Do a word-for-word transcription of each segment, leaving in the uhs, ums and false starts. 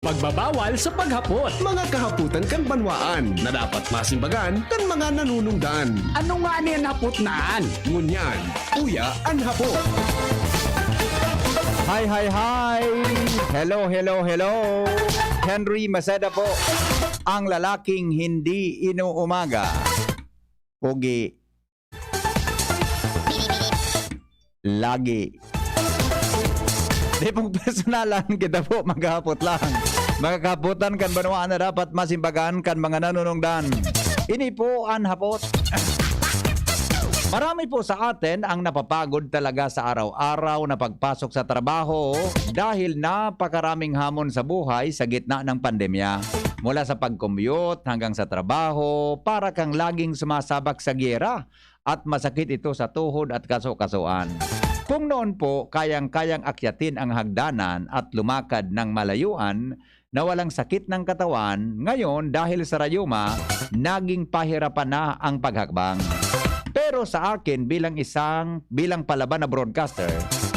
Pagbabawal sa paghapot. Mga kahapotan kan banwaan na dapat masimbagan kan mga nanunungdan. Ano nga ni an hapot na an? Ngunyan, uya an hapot. Hi, hi, hi! Hello, hello, hello! Henry Maceda po, ang lalaking hindi inuumaga. Pogi. Lagi. Di pong personalan, kita po maghahapot lang. Mga kahapotan kan banwaan na dapat masimbagan kan mga nanunungdan. Ini po an hapot. Marami po sa atin ang napapagod talaga sa araw-araw na pagpasok sa trabaho dahil napakaraming hamon sa buhay sa gitna ng pandemya. Mula sa pag-commute hanggang sa trabaho, para kang laging sumasabak sa giyera at masakit ito sa tuhod at kaso-kasoan. Kung noon po, kayang-kayang akyatin ang hagdanan at lumakad ng malayuan na walang sakit ng katawan, ngayon dahil sa rayuma, naging pahirapan na ang paghakbang. Pero sa akin bilang isang bilang palaban na broadcaster,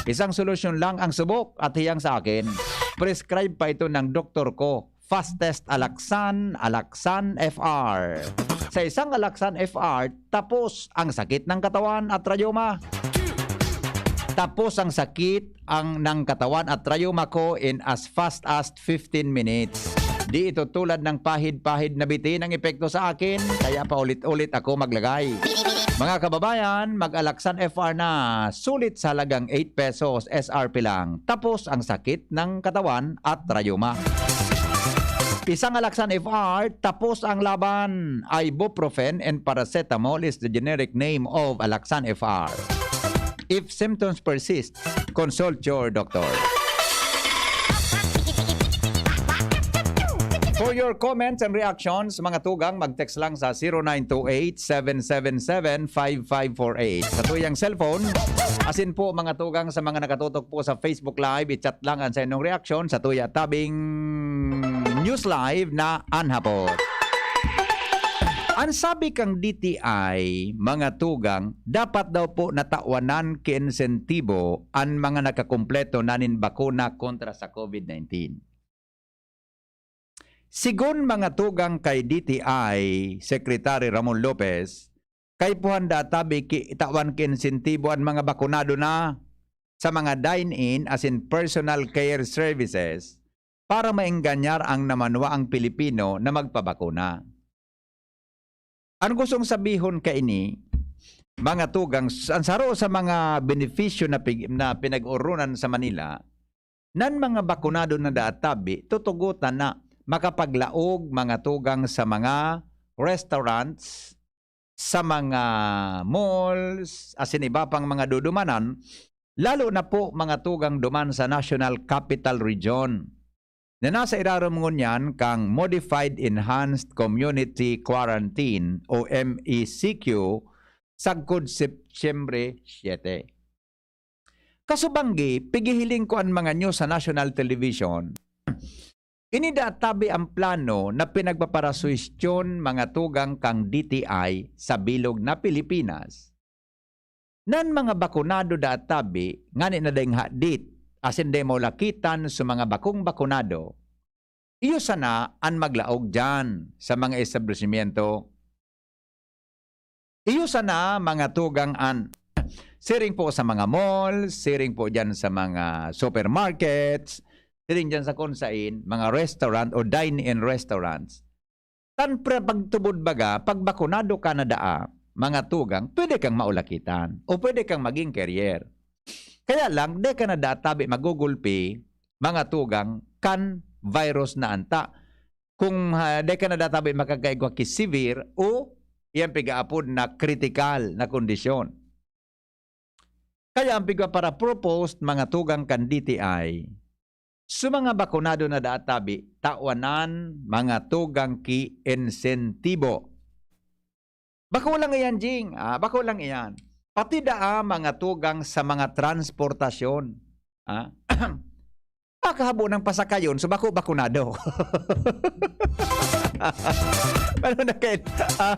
isang solusyon lang ang subok at hiyang sa akin, prescribe pa ito ng doktor ko. Fastest alaksan, alaksan F R. Sa isang alaksan F R, tapos ang sakit ng katawan at rayuma. Tapos ang sakit ang ng katawan at rayuma ko in as fast as fifteen minutes. Di ito tulad ng pahid-pahid na bitin ang epekto sa akin, kaya paulit-ulit ako maglagay. Mga kababayan, mag-alaksan F R na sulit sa halagang eight pesos S R P lang. Tapos ang sakit ng katawan at rayuma. Isang alaksan F R, tapos ang laban. Ibuprofen and paracetamol is the generic name of alaksan F R. If symptoms persist, consult your doctor. For your comments and reactions, mga tugang, mag-text lang sa zero nine two eight, seven seven seven, five five four eight. Sa tuyang cellphone, asin po, mga tugang, sa mga nakatutok po sa Facebook Live, i-chat lang ang sa inyong reaksyon sa tuya tabing News Live na anhapot. Ang sabi kang D T I, mga tugang, dapat daw po natawanan ki insentibo an mga nakakumpleto na nin bakuna kontra sa COVID nineteen. Sigon mga tugang kay D T I Secretary Ramon Lopez, kaipuhan da tabi ki tawan ki insentibo an mga bakunado na sa mga dine-in asin personal care services para maenganyar ang namanwaang Pilipino na magpabakuna. An gustong sabihon kaini, mga tugang, s- an saro sa mga benepisyo na pig- na pinag-oronan sa Manila, nan mga bakunado na daatabi, tutugotan na makapaglaog, mga tugang, sa mga restaurants, sa mga malls, asin iba pang mga dudumanan, lalo na po mga tugang duman sa National Capital Region, na nasa irarom ngunyan kang Modified Enhanced Community Quarantine o M E C Q sagkod Setyembre siete. Kasubanggi, pigihiling ko an mga news sa national television. Ini daat tabi ang plano na pinagpaparasuhestyon mga tugang kang D T I sa bilog na Pilipinas. Nan mga bakunado daat tabi, ngani na daing hadit, asin dai maulakitan sa mga bakong bakunado, iyo sana an maglaog diyan sa mga establisimyento. Iyo sana mga tugang an siring po sa mga malls, siring po diyan sa mga supermarkets, siring diyan sa kung sain, mga restaurant o dine-in restaurants. Tan pre pagtubod baga, pag bakunado ka na daa, mga tugang, pwede kang maulakitan o pwede kang maging carrier. Kaya lang, di ka na databi magugulpi, mga tugang, kan virus na anta. Kung ah, di ka na databi makakaigwa ki severe o iyang pigaapod na critical na kondisyon. Kaya ang pigwa para proposed mga tugang kan D T I, sa mga bakunado na daat tabi, tawanan mga tugang ki insentibo. Bako lang iyan, Jing. Ah, bako lang iyan. Pati daa mga tugang sa mga transportasyon. Ah? Pakahabo ng pasakayon, so bako bakunado. Ano na kayo? Ah,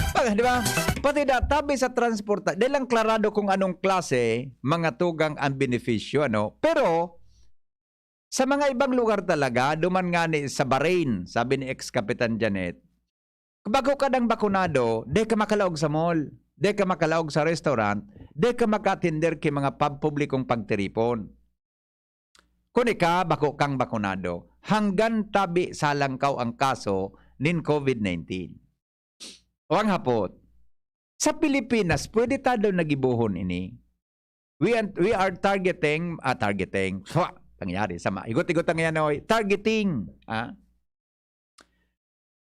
pag- di ba? Pati da, tabi sa transporta, di lang klarado kung anong klase, mga tugang ang benepisyo, ano? Pero, Sa mga ibang lugar talaga, duman ngani sa Bahrain, sabi ni ex-Kapitan Janet, "Bako ka dang bakunado, di ka makalaog sa mall, di ka makalaog sa restaurant, di ka maka-atender ki mga pab-, publikong pagtiripon. Kun ika, bako kang bakunado, hanggan tabi sa halangkaw ang kaso nin COVID nineteen." O ang hapot, sa Pilipinas, pwede ta daw nagibohon ini? We are, we are targeting, ah, targeting, swa, nangyari, sama. Igot-igot ang yan, oy. Targeting, ah.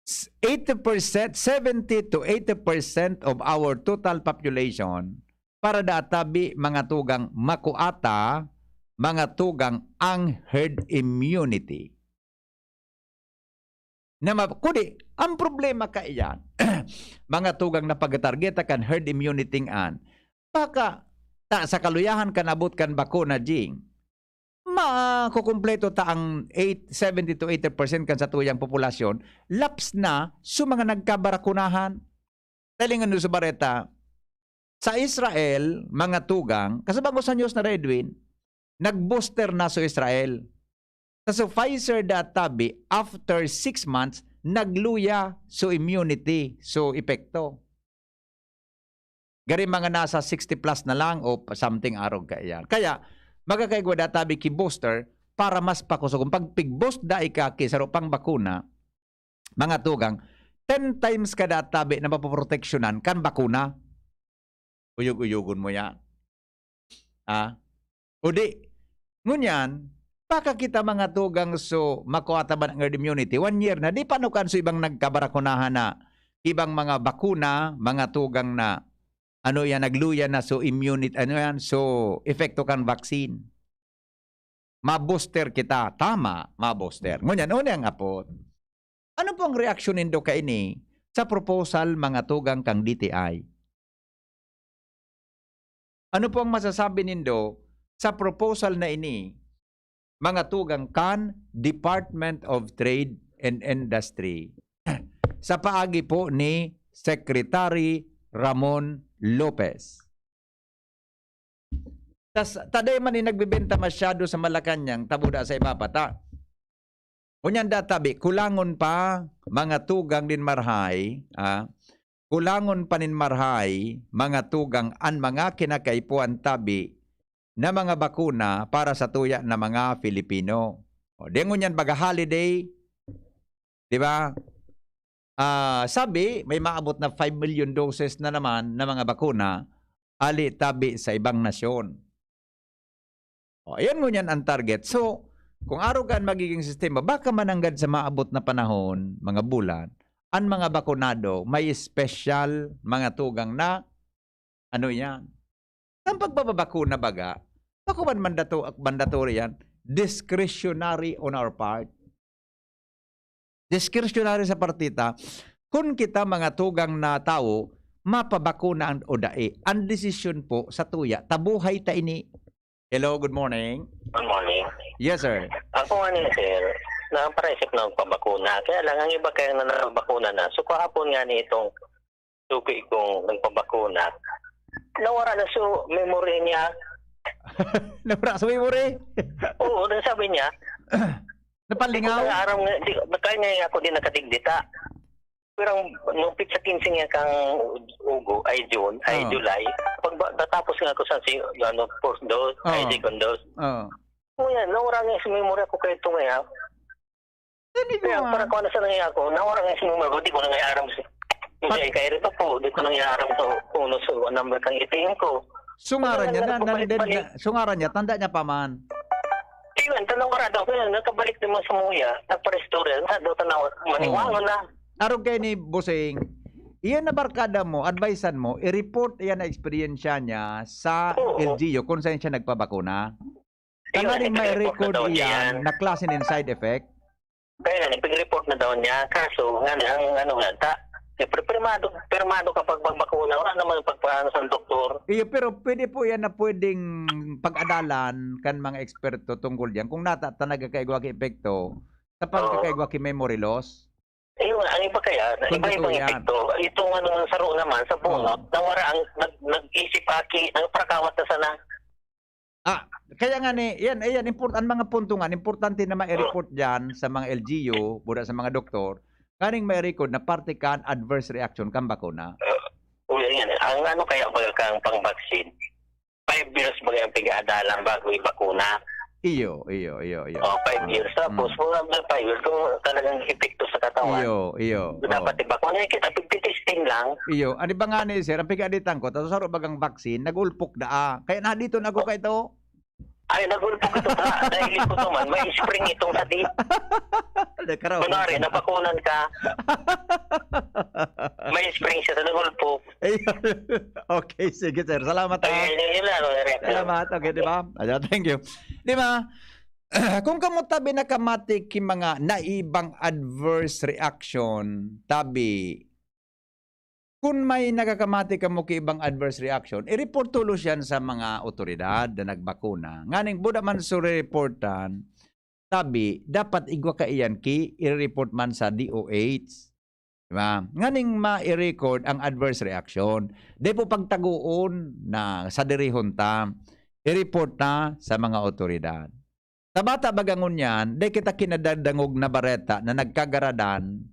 S-, eighty percent, seventy to eighty percent of our total population para da tabi mga tugang makuata, mga tugang ang herd immunity. Na ma-, kudi, ang problema kaiyan, mga tugang na pagtargeta kan herd immunity an, baka ta, sa kaluyahan kan abot kan bakuna, Jing, makukumpleto ta ang eight, seventy to eighty percent kan satuyang populasyon, laps na sa mga nagkabarakunahan. Talingon nyo sa bareta, sa Israel, mga tugang, kasabang ko sa news na, Edwin, nag-booster na sa Israel. Sa, sa Pfizer da tabi, after six months, nagluya so immunity, so epekto. Gari mga nasa sixty plus na lang o something arog kaiyan. Kaya, magkakaigwa da tabi ki booster para mas pakusog. Kung pag pig-boost da ika ki saro pang bakuna, mga tugang, ten times ka da tabi na mapoproteksyonan kan bakuna. Uyog-uyogon mo yan. Ah? O di, ngunyan, baka kita mga tugang so makuha ta man ang herd immunity, one year na, di pa no kan so ibang nagkabarakunahan na, ibang mga bakuna, mga tugang na, ano yan, nagluya na so immunity, ano yan, so epekto kan vaccine. Ma-booster kita. Tama, ma-booster. Ngunyan, ano ang apod? Ano po ang reaksyon nindo kaini sa proposal, mga tugang, kang D T I? Ano po ang masasabi nindo sa proposal na ini, mga tugang, kan Department of Trade and Industry, sa paagi po ni Secretary Ramon Lopez? Tas, ta dai man ni nagbebenta masyado sa Malacañang, tabuda sa iba pa ta. Ngunyan da tabi, kulangon pa, mga tugang nin marahay, ah, kulangon pa nin marahay, mga tugang, an mga kinakaipuhan tabi na mga bakuna para sa tuya na mga Filipino. O, di ngunyan baga holiday, di ba? Ah, sabi, may maabot na five million doses na naman na mga bakuna, ali tabi sa ibang nasyon. O, ayan ngunyan ang target. So, kung arog an magiging sistema, baka mananggad sa maabot na panahon, mga bulan, an mga bakunado, may special mga tugang na, ano yan? Ang pagbababakuna baga, bako man mandato-, mandatory yan, discretionary on our part. Discretionary sa partita, kun kita mga tugang na tawo, mapabakuna an o dai. An desisyon po sa tuya, tabuhay ta ini. Hello, good morning. Good morning. Yes, sir. Ako nga ni sir, nakaparaisip na magpabakuna. Kaya lang, ang iba kaya na nakabakuna na. So, kahapon nga ni itong suki kong nagpabakuna, nawara na so memory niya. Nawara sa memory? Oo, nang sabi niya, Napalingaw? Di ko na aram nga, di, kaya nga ako di nakadigdita. Pero ang, nung petsa quince nga kang Ugo, ay June, ay Oo. July, pag ba, natapos nga ako sa si, ano, first dose, ay Oo. second dose. Oo. Ngunyan, nawara nga sa memory ako kaya ito nga. Sabi ko Kaya nga. para ko na sa nangyayari ako, nawara nga sa memory ko, di ko na nga aram si, Pat- kaya kaya rin pa po, di ko na nga aram sa uno sa number kang A T M ko. Sungaran Wala niya na, na, na, nagpabalik-balik. na, sungaran niya, tanda niya pa man. Ayun, tanong ko rado, kaya nakabalik naman sa muya, nagpa-restore, na daw tanaw, maniwangon Oo. na. Arog kay ni Busing, iyan na barkada mo, advisean mo, i-report iyan na eksperyensya niya sa Oo. L G U kung saan siya nagpabakuna. Ayun, Tanganing may i-report na record daw niya iyan. na klase ng side effect. Kaya nga, ipag-report na daw niya. Kaso, nga, ang ano nga, ta, eh, pri-, primado, primado kapag magbakuna, wala naman pagpaano sa doktor. Iyo, pero pwede po yan na pwedeng pag-adalan kan mga eksperto tungkol diyan kung nata-, ta nagkakaigwa ki epekto sa Oo. pagkakaigwa ki memory loss. Ayun, ang iba kaya, na Kung iba-ibang totoo yan. epekto. Itong ano, sa roon naman, sa bunot, Oo. nawara ang, nag-, nag-isip aki, nagparakawat na sana. Ah, kaya nga ni, yan, ayan, import-, ang mga punto nga, importante na ma-report dyan sa mga L G U, buda sa mga doktor, kaning may record na parte kan adverse reaction kan bakuna. Uy, yan. Ang ano kaya baga kang pang-vaccine? Five years ba ang pag-aadalan bago ibakuna? Iyo, iyo, iyo, iyo. Oh, five years. Tapos, Mm. kung ang five years, kung talagang epekto sa katawan, Iyo, iyo. dapat Oo. ibakuna. Yan kita, pagtitesting lang. Iyo, ano ba nga ni sir, ang pigaditan ko, tapos saro bagang vaccine, nag-ulpok daa. Kaya na dito na ako kay to. Ay, nag-ulpok ito sa, dahil ito naman, may spring itong sa di. Nagkaraw. Kunwari, nabakunan ka, may spring siya, nag-ulpok. Ayun. Okay, sige sir. Salamat ha. Ay, yun lang, ano, reaction. Salamat. Okay, di ba? Ayan, thank you. Di ba? Kung kamo tabi nakamati ki mga naibang adverse reaction, tabi, kun may nakakamati kamo ki ibang adverse reaction, i-report tulos yan sa mga otoridad na nagbakuna. Nganing buda man so re-reportan, tabi, dapat igwa kaiyan ki i-report man sa D O H. Di ba? Nganing ma-record ang adverse reaction. Di po pagtagoon na sa dirihon ta, i-report ta sa mga otoridad. Sa bata baga ngunyan, di kita kinadadangog na bareta na nagkagaradan.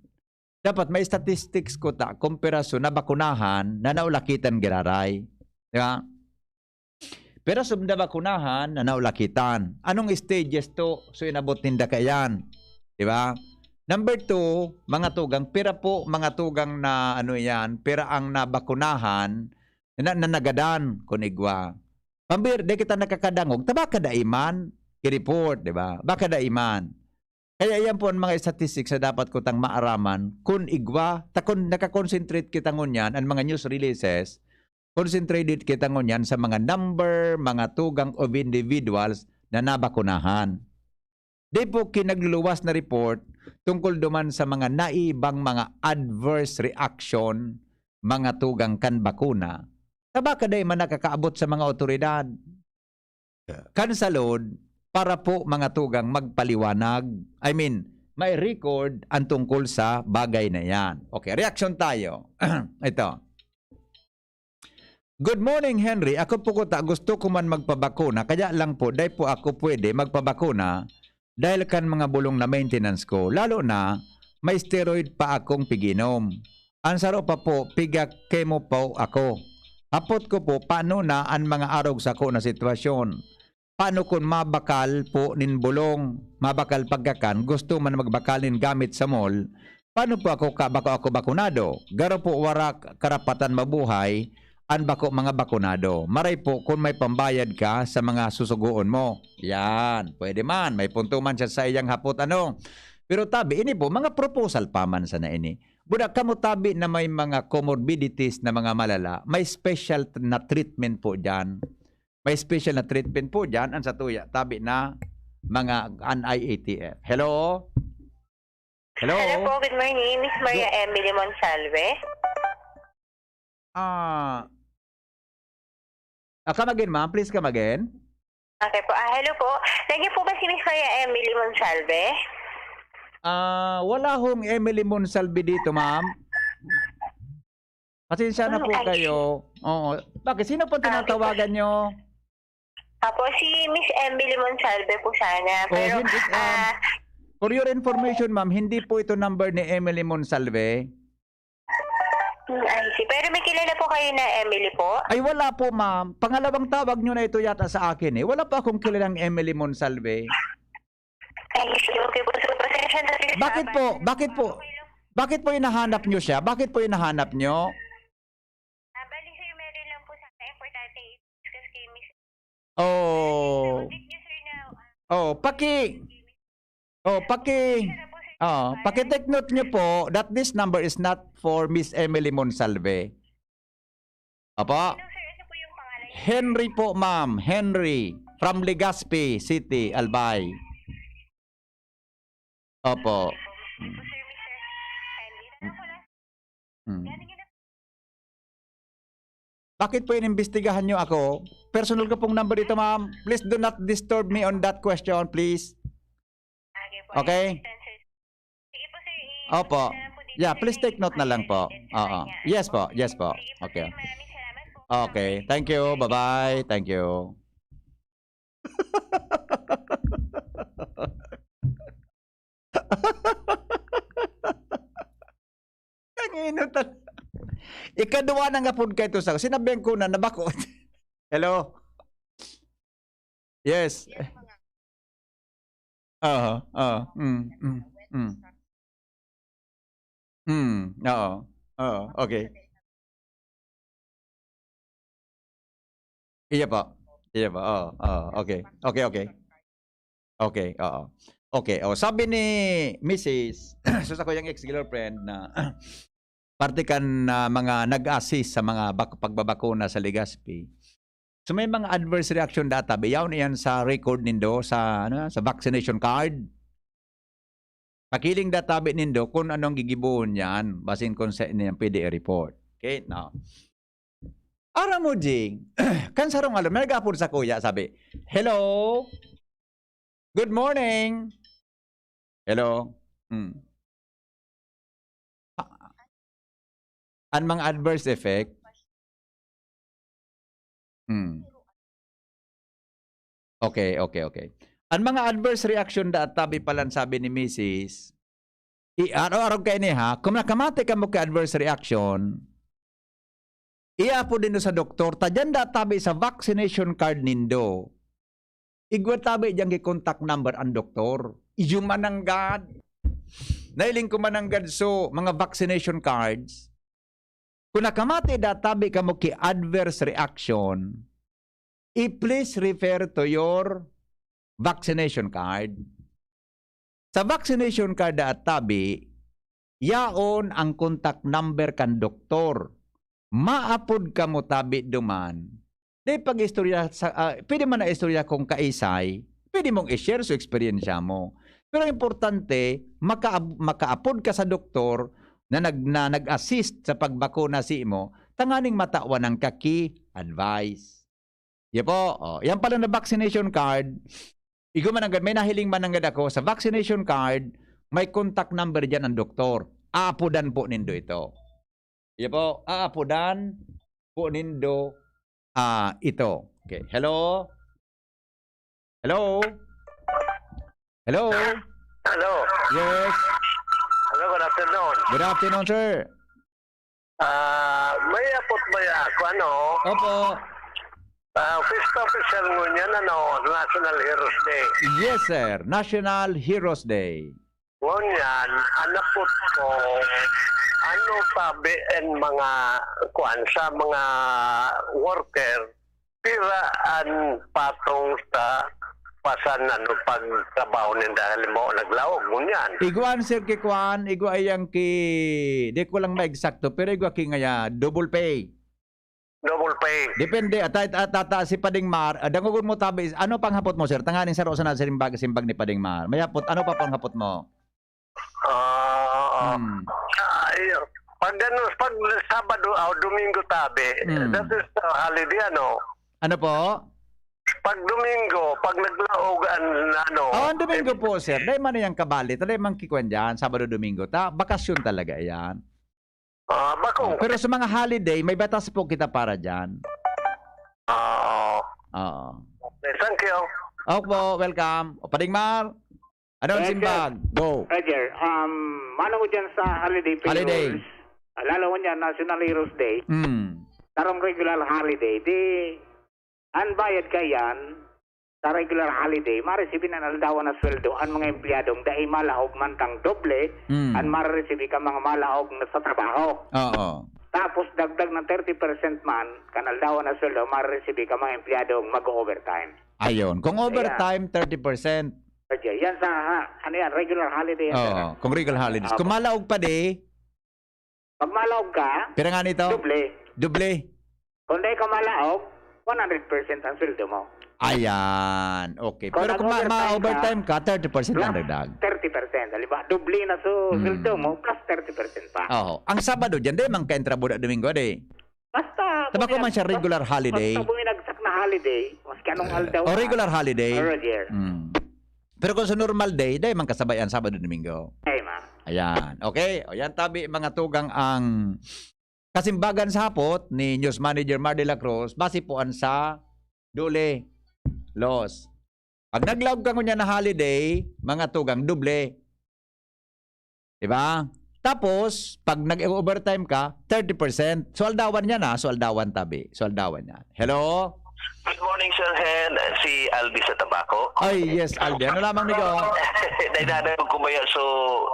Dapat may statistics ko ta kung piraso na bakunahan na naulakitan giraray. Di ba? Piraso na bakunahan na naulakitan. Anong stages to? So, inabot ninda kaiyan. Di ba? Number two, mga tugang, pira po, mga tugang na ano yan, pira ang nabakunahan, na, na nagadan, kun igwa. Pambir, di kita nakakadangog, ta baka dai man, i-report, di ba? Baka dai man. Kaya yan po ang mga statistics na dapat ko tang maaraman, kun igwa, ta kun nakakonsentrate kita ngunyan, ang mga news releases, concentrated kita ngunyan sa mga number, mga tugang of individuals na nabakunahan. Di po kinagluluwas na report tungkol duman sa mga naibang mga adverse reaction, mga tugang kan bakuna, ta baka dai man nakakaabot sa mga otoridad. Kan salud, para po mga tugang magpaliwanag, I mean, may record ang tungkol sa bagay na yan. Okay, reaction tayo. Ito. Good morning, Henry. Ako po kuta, gusto ko man magpabakuna, kaya lang po, dai po ako pwede magpabakuna dahil kan mga bulong na maintenance ko, lalo na may steroid pa akong piginom. Ang saro pa po, piga-chemo po ako. Hapot ko po, paano na an mga arog sako na sitwasyon? Paano kun mabakal po nin bulong, mabakal pagkakan, gusto man magbakal nin gamit sa mall, paano po ako ka bako ako bakunado? Garo po wara karapatan mabuhay an bako mga bakunado. Maray po kun may pambayad ka sa mga susugoon mo. Yan, pwede man. May punto man siya sa iyang hapot, ano. Pero tabi, ini po, mga proposal pa man sana ini. Buda, kamo tabi na may mga comorbidities na mga malala, may special t-, na treatment po dyan. May special na treatment po dyan, ang satuya, tabi na mga an I A T F. Hello? Hello? Hello po, good morning. Miss Maria Emily Monsalve. Ah, ah, come again, ma'am. Please come again. Okay po. Ah, hello po. Nandiyan po ba si Miss Maria Emily Monsalve? Ah, wala hong Emily Monsalve dito, ma'am. Pasensya na Mm, po ay. kayo. Oo. Bakit? Sino po Ah, tinatawagan nyo? Apo, si Miss Emily Monsalve po sana. Oh, Pero, hindi, um, ah, For your information, ma'am, hindi po ito number ni Emily Monsalve. Hmm, I see. Pero may kilala po kayo na Emily po? Ay, wala po, ma'am. Pangalawang tawag nyo na ito yata sa akin eh. Wala pa akong kilalang Emily Monsalve. Ay, sige, okay po. So, pasensya na rin sa Bakit po? Bakit po? Bakit po hinahanap nyo siya? Bakit po hinahanap nyo? Ah, bali, sir, meron lang po sana importante i-discuss kay Miss. Oh. Ulit niyo, sir, na, ah, Oh, paki Oh, paki sir, po, sir, Oh, paki-take note nyo po that this number is not for Miss Emily Monsalve. Apo? Ano, sir, ano po yung pangalan niya? Henry po, ma'am. Henry from Legazpi City, Albay. Opo. Ano po, sir, Mister Henry? Ano po lang? Hmm. Galing yun na. Bakit po inimbestigahan nyo ako? Personal ko pong number ito, ma'am. Please do not disturb me on that question, please. Okay po. Okay? Assistance, sir. Sige po, sir. I- Opo. na lang po dito, Yeah, sir, please na take note na lang po. i-update sa Oo. kanya. Yes po, yes po. Sige po, Okay. sir. Maraming salamat po. Okay. Thank you. Bye-bye. Thank you. Ang ino tal-, ikaduwa na nga pod kayo sa, sinabihan ko na, nabako. Hello? Yes. Oo, oo. Mm, mm, mm. Mm, oo. Oo, okay. Iya po. Iya po. Oo, oo. Okay. Okay, okay. Okay, oo. Okay, oh, sabi ni misis, so sa kuyang ex-girlfriend na parte kan, ah, mga nag-assist sa mga bak-, pagbabakuna sa Legazpi. So, may mga adverse reaction data, yaon iyan sa record nindo sa, ano, sa vaccination card. Pakiling data bi nindo kung anong gigibohon niyan, basin kung sa niyan pwede i-report. Okay, now. Aram mo, Jing, kan sarong aldaw, may nag-apod sa kuya, sabi, "Hello? Good morning." Hello? Hmm. Ah, an mga adverse effect? Hmm. Okay, okay, okay. An mga adverse reaction da tabi palan sabi ni misis, i-, araw-araw kaini ha, kung nakamati kamo ki adverse reaction, iapod nindo sa doktor, ta diyan da tabi sa vaccination card nindo. Igwa tabi diyan ki contact number an doktor. Iyo mananggad. Nailing ko mananggad so mga vaccination cards. Kung nakamati da tabi kamo ki adverse reaction, i-please refer to your vaccination card. Sa vaccination card da tabi, yaon ang contact number kan doktor. Maapod kamo tabi duman. Di pag-istorya sa, ah, pwede man na istorya kung kaisay, pwede mong i-share sa eksperyensya mo. Pero importante, makaab-, makaapod ka sa doktor na nag-, na nag-assist sa pagbakuna simo, tanganing matawan ang kaki advice. Yan po. Oh, yan pala na vaccination card. Igo mananggad, may nahiling mananggad ako. Sa vaccination card, may contact number dyan ang doktor. Aapodan po nindo ito. Yan po. Aapodan po nindo, ah, ito. Okay. Hello? Hello? Hello? Hello? Yes. Hello, good afternoon. Good afternoon, sir. Ah, may apot ba ya ako, ano? Opo. Ah, pista opisyal ngunyan, ano, National Heroes Day. Yes, sir. National Heroes Day. Ngunyan, an apot ko, ano sabi an mga, kuwan, sa mga worker, pira an patong sa pasan, ano, pagtrabaho ninda, halimbawa, naglaog, ngunyan. Igwa an sir ki kuan, igwa iyang ki, di ko lang ma-eksakto, pero igwa ki ngaya, double pay. Double pay. Depende, at, at, at, at, si Pading Mar, ah, dangogon mo tabi, ano pang hapot mo, sir? Tanganing saro sana simbag, simbag ni Pading Mar. May hapot, ano pa pang hapot mo? Ah, Hmm. ah, iyo. Pag ano, pag Sabado, ah, Domingo tabi, Hmm. that is, ah, holiday, ano? Ano po? Pag Domingo, pag naglaog an, ano, Oh, ang Domingo eh, po, sir. Dahil man iyang kabali, dahil man kikuan dyan, Sabado, Domingo. Ta, bakasyon talaga yan. Ah, bako. Oh, pero sa mga holiday, may batas po kita para dyan. Ah, Oo. Okay, thank you. Opo, welcome. O, Pading Mar, ano ang Yes, sir. simbag? Go. Roger, um, mano ko dyan sa holiday Holiday. payroll, ah, lalo ko dyan, National Heroes Day, Mm. tarong regular holiday, di, an bayad kaiyan, sa regular holiday, maresibi na aldawan na sweldo an mga empleyadong dai malaog man tang doble Mm. an mareresibi kan mga malaog na sa trabaho. Oo. Tapos, dagdag ng thirty percent man, kan aldawan na sweldo, mareresibi kan mga empleyadong mag-overtime. Ayun. Kung Ayan. overtime, thirty percent. Okay, yan sa, ha, ano yan, regular holiday yan, Oo, sir. kung regular holidays. Opo. Kung malaog pa di, Pag malaog ka, Pira nga nito? doble. Doble. Kung di ka malaog, one hundred percent ang sweldo mo. Ayan. Okay. Kung Pero kung ma-, nag-overtime ka, ma-overtime ka, thirty percent lang plus dagdag. thirty percent. Halimbawa, doble na so Hmm. sweldo mo, plus thirty percent pa. Oo. Ang Sabado dyan, di man kain trabaho na Domingo, di? Basta, Tabako buminag-, man siya regular bas-, holiday. basta buminagsak na holiday, maski anong Eh, aldaw o na. regular holiday. Roger. Hmm. Pero kung sa normal day, di man kasabay ang Sabado, Domingo. Ay, ma. Ayan. Okay. O yan, tabi, mga tugang, ang kasimbagan sa hapot ni News Manager Mar de la Cruz, base po an sa DOLE laws. Pag naglaog ka ngunyan na holiday, mga tugang, doble. Di ba? Tapos, pag nag-overtime ka, thirty percent. So, aldawan niya na. So, aldawan tabi. So, aldawan niya. Hello? Good morning, Sir Hen. Si Albi sa Tabaco. Ay, yes, Albi. Ano lamang, Nico? Dahil na nagkumbaya, so,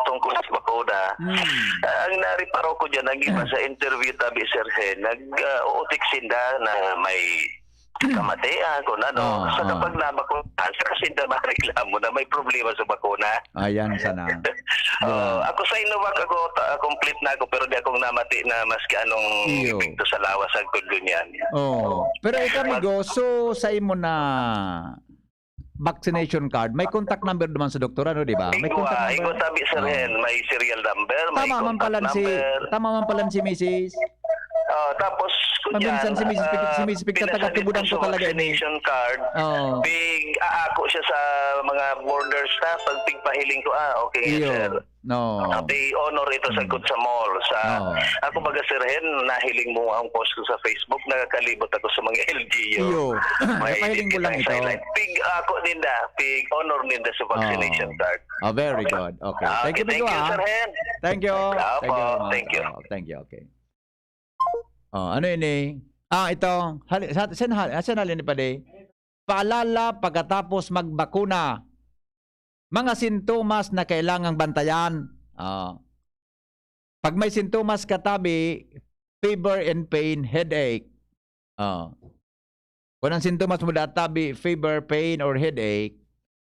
tungkol sa bakuna. Hmm. Ah, ang nariparo ko dyan, ang iba sa interview tabi, Sir Hen, nag-uutik sinda na may kamatian, kung ano. Ah, Sa ah. kapag nabakuna, sa kasinda mareklamo na may problema sa bakuna. Ayan, sana. Di Oh, ba? ako sa Sinovac, ako, ta- complete na ako, pero di akong namati na maski anong Iyo. epekto sa lawas ang kundo niyan. Oh. Pero ikaw, amigo, so sa imo na vaccination card, may contact number naman sa doktor, ano, di ba? May Igwa, contact number. igwa tabi, Sir Oh. Hen. May serial number, may Tama man contact pala si, number. tama man pala si misis. Ah, tapos, Maminsan kunyan, si misis Pig-, ah, si misis Pig-, pinasa tatagatubudan dito ko sa talaga ini. vaccination card. Oo. Pig-aako siya sa mga borders na pag pigpahiling ko, ah, okay, Iyo. sir. No. Ah, pig-honor ito sa Mm. good sa mall. Sa, Oo. ako baga, Sir Hen, nahiling mo ang post ko sa Facebook, nakakalibot ako sa mga L G U. Iyo. May Pahiling mo lang ito. Pig, ako ninda, pig-honor ninda sa vaccination Oo. card. Oh, very Okay. good. Okay. Ah, Thank you, okay, thank you, Migo, ah. Sir Hen. Thank you. Opo, Thank you, ma'am. thank you. Oh, thank you. Okay. Oh, ano ini? Ah, ito. Hali, sa, sen, hal, ah, sen, halin pa di. Paalala pagkatapos magbakuna. Mga sintomas na kailangang bantayan. Ah. Pag may sintomas ka tabi, fever and pain, headache. Ah. Kung ang sintomas mo databi, fever, pain, or headache,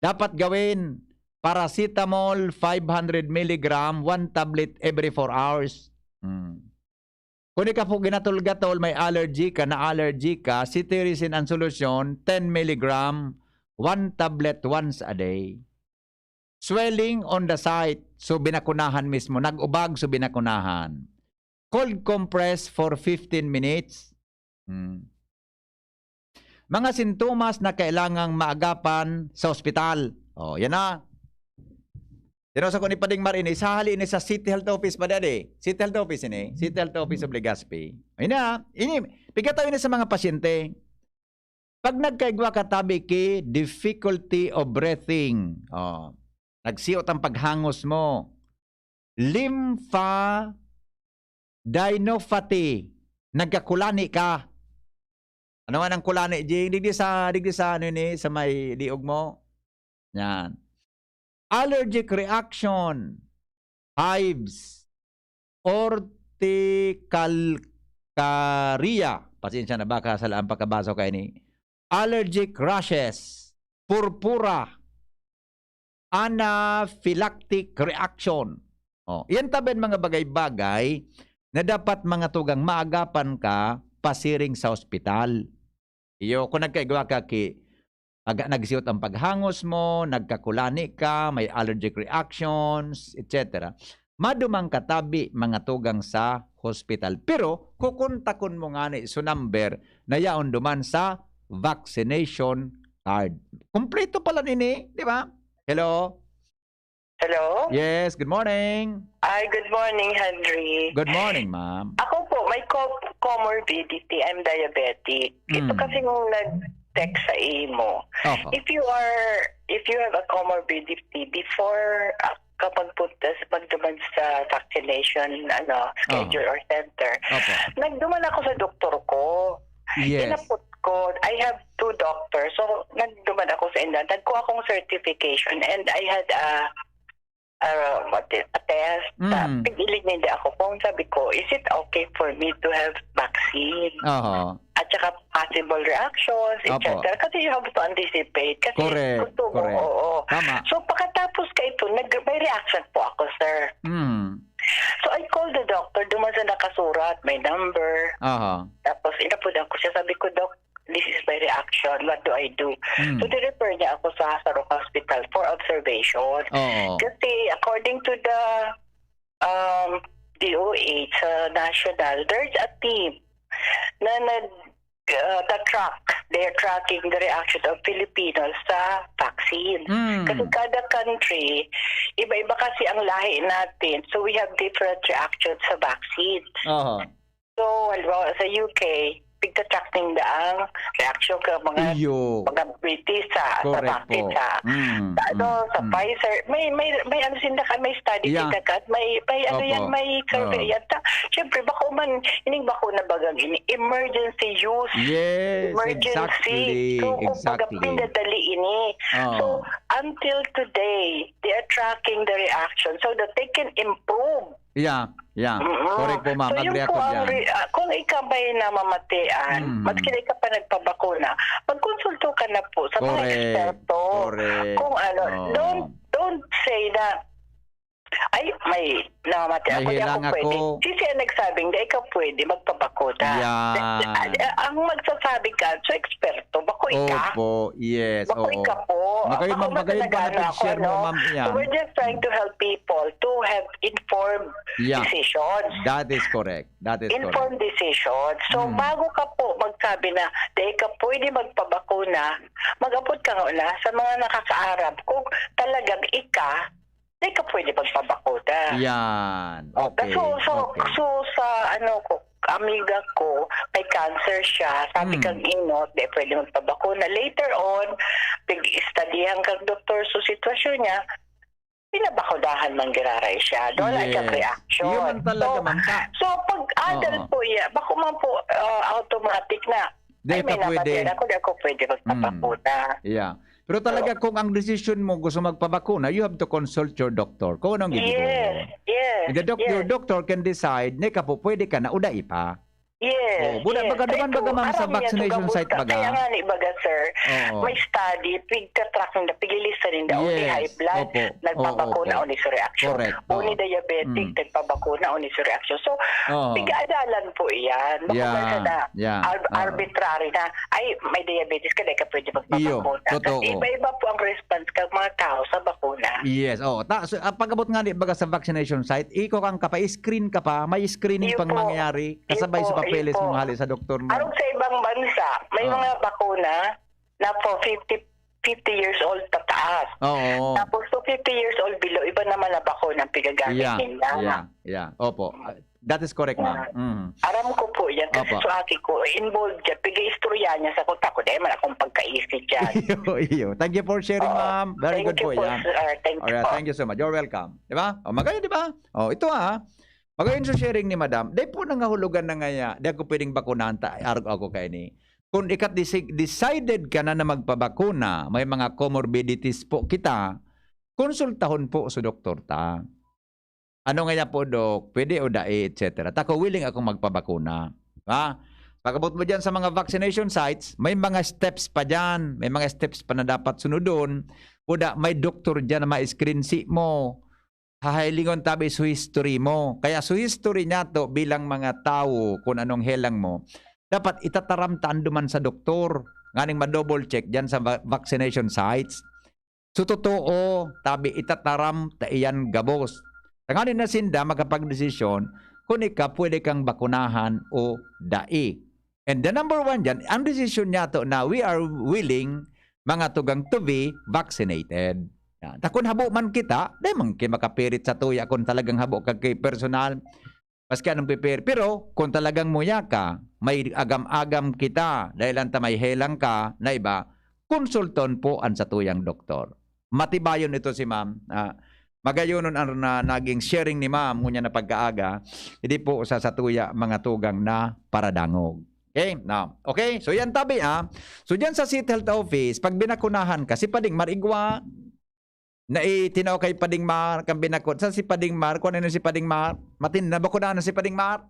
dapat gawin, paracetamol, five hundred milligram, one tablet every four hours. Hmm. Kung ika po ginatol-gatol, may allergy ka, na-allergy ka, cetirizine ang solusyon, ten milligram, one tablet once a day. Swelling on the site, so binakunahan mismo, nag-ubag, so binakunahan. Cold compress for fifteen minutes. Hmm. Mga sintomas na kailangang maagapan sa ospital. Oh, yan na. Tinosa ko ni Pading Mar ini, isahali ini sa City Health Office pa dadi. City Health Office ini. City Health Office of Legazpi. Ayun na. Ini, pigkataw ini sa mga pasyente. Pag nagkaigwa ka tabi ki difficulty of breathing. Oh, nagsiot ang paghangos mo. Lymphadenopathy. Nagkakulani ka. Ano nga nang kulani, Jing? Digdi sa, digdi sa, ano ni, sa may liog mo? Yan. Allergic reaction, hives, urticaria. Pasensya na, baka sala ang pagkabasa ko kaini. Allergic rashes, purpura, anaphylactic reaction. Oh, iyan tabi an mga bagay-bagay na dapat mga tugang maagapan ka pasiring sa ospital. Iyo, kung nagkaigwa ka ki, aga-, nagsiyot ang paghangos mo, nagkakulani ka, may allergic reactions, et cetera. Maduman ka tabi mga tugang sa hospital. Pero, kukontakon mo ngani so number na yaon duman sa vaccination card. Kompleto pala nini, di ba? Hello? Hello? Yes, good morning. Ay, good morning, Henry. Good morning, ma'am. Ako po, may co-, comorbidity. I'm diabetic. Ito Mm. kasing nag-text sa imo. Oho. If you are, if you have a comorbidity, before, ah, kapag punta, pagduman sa vaccination, ano, schedule Oho. or center, Opo. nagduman ako sa doktor ko. Yes. Inapot ko, I have two doctors. So, nagduman ako sa inda. Nagkuha akong certification and I had a, a, what is, a test. Sa, Mm. pag-ilig ninda ako kung sabi ko, "Is it okay for me to have vaccine?" Oho. At saka possible reactions, Opo. et cetera. Kasi you have to anticipate. Kasi Correct, gusto mo, correct. oo. Tama. So, pagkatapos ka ito, nag-, may reaction po ako, sir. Mm. So, I called the doctor. Duman sa nakasurat, may number. Aha. Tapos, inapudan ko siya. Sabi ko, "Doc, this is my reaction. What do I do?" Mm. So, nirefer niya ako sa Saro Hospital for observation. Oo. Kasi, according to the, um, D O H sa national, there's a team na nag, uh, ta-track. They're tracking the reaction of Filipinos sa vaccine. Mm. Kasi kada country, iba-iba kasi ang lahi natin. So, we have different reactions sa vaccine. Aha. So, halimbawa, sa U K, pigka-track ninda ang reaksyon ka mga Iyo. mga British sa, sa Correct vaccine po. sa, Mm, sa ano, mm, sa mm. Pfizer. May, may, may ano sinda ka, may study Yeah. sinda ka, may, may ano Opo. yan, may survey Oo. yan. Ta, siyempre, bako man, ining bakuna bagang ini, emergency use. Yes, Emergency. exactly, So, kumbaga, exactly. pinadali ini. Oo. So, until today, they are tracking the reaction so that they can improve. Yeah, yeah. Mm-mm. Correct po, ma'am. So, yun Agree po ako ang dyan. re-, ah, kung ikaw ba'y namamatian, Mm. maski na ikaw pa nagpabakuna, magkonsulto ka na po sa mga Correct. eksperto. Correct. Kung ano, Oo. don't, don't say na, "Ay, may namamatian May ako, di ako helang pwede." ako. Sisi ang nagsabing, "Di ikaw pwede magpabakuna." Yeah. Ah, ah, ang magsasabi ka, so eksperto, bako ika. Opo, yes, Bako oo. ika po. Magayon, Bako ma'am, magayon po na nag-ano ako, pag-share mo, no? ma'am, So, yan. we're just trying to help people to have informed Yeah. decisions. That is correct. That is Informed correct. decisions. So, Mm. bago ka po magsabi na, "Di ka pwede magpabakuna," mag-abot ka nga na sa mga nakakaaram kung talagang ika, di ka pwede magpabakuna. Yan. O, Okay. so, so, Okay. so, sa ano ko, amiga ko, may cancer siya. Sabi Mm. kang inot, di pwede magpabakuna. Later on, pig-studyhan kang doktor, so sitwasyon niya, pinabakunahan man giraray siya. Wala siyang Yes. reaction. Yun man talaga, So, ma'am, ka. so, pag adult Oo. po iya, bako man po, ah, automatic na, Di "Ay, may ka pwede. namatian ako, di ako pwede Mm. magpabakuna." Yeah. Pero talaga, So, kung ang desisyon mo gusto magpabakuna, you have to consult your doctor kung anong gigibo. Yes, yes, And the doc-, your yes. doctor can decide, "Di ka po, pwede ka na, o dai pa." Yes, Oh, buda yes. baga, Kaya duman ito, baga, ma'am, sa aram niya, vaccination dugang site buta. baga. Kaya nga ni baga, sir, Oo. may study, pigka-track ninda, pigilista ninda, only Yes. high blood, Opo. nagpabakuna, Oo, opo. only sa reaction. Correct. Only Oo. diabetic, Mm. nagpabakuna, only sa reaction. So, Oo. pig-aadalan po iyan. Bako man Yeah. sana, Yeah. ar-, Ah. arbitrary na, "Ay, may diabetes ka, di ka pwede Iyo, magpabakuna." Kasi totoo. iba-iba po ang response ng mga tao sa bakuna. Yes, oo. Ta-, so, ah, pag-abot nga ni, baga sa vaccination site, iko kang ka pa, screen ka pa, may screening Iyo pang po. mangyayari, Iyo kasabay sa po, iyo papeles po. mong hali sa doktor mo. Arog sa ibang bansa, may Oo. mga bakuna na for fifty, fifty years old pataas. Oo. Tapos, to fifty years old below, iba naman na bakuna ang pinagamit Yeah, nila. yeah, yeah. Opo. Ah, that is correct, ma'am. Yeah. Mm. Aram ko po yan kasi Opo. sa aki ko, involved yan. Piga-istorya niya sa kung tako, dahil man akong pagkaisi dyan. Iyo, iyo. Thank you for sharing, Oo. ma'am. Very Thank good you po po, yan. sir. Thank you Alright, po. thank you so much. You're welcome. Di ba? O, magayon, di ba? O, ito, ah. Magayon sa sharing ni madam. Di po nangahulugan na ngaya, di ako pwedeng bakunahan ta, arog ako kaini. Kung ikat desi-, decided ka na na magpabakuna, may mga comorbidities po kita, konsultahon po sa doktor ta. Ano ngaya po, Dok? Pwede o dai, et cetera. Tako, willing akong magpabakuna. Ha? Pag-abot mo dyan sa mga vaccination sites, may mga steps pa dyan. May mga steps pa na dapat sunodon. Kuda, may doktor dyan na ma-screen si mo. Hahailingon tabi sa history mo. Kaya sa history niya to, bilang mga tawo, kung anong helang mo, dapat itataram ta anduman sa doktor. Nganing ma-double check dyan sa va-, vaccination sites. So, totoo, tabi itataram ta iyan gabos. Tanganing na sinda makapagdesisyon kung ika pwede kang bakunahan o dai. And the number one dyan, ang desisyon niya to na we are willing, mga tugang, to be vaccinated. Yan. Ta kun habo man kita, di man ki makapirit sa tuya kung talagang habo ka ki personal. Maski anong prepare. Pero kung talagang muya ka, may agam-agam kita, dahil lang ta may helang ka na iba, konsulton po ang satuyang doktor. Matibayon ito si ma'am. Ah, magayonon ang na, naging sharing ni ma'am, ngunyan na pagkaaga, hindi po sa satuya mga tugang na paradangog. Okay? Now, okay? So yan tabi, ah. So dyan sa City Health Office, pag binakunahan ka, si Pading Marigwa, na itinao kay Pading Mar, kang binakot. Sa si Pading Mar, kung ano si Pading Mar, matin, nabakunahan na si Pading Mar.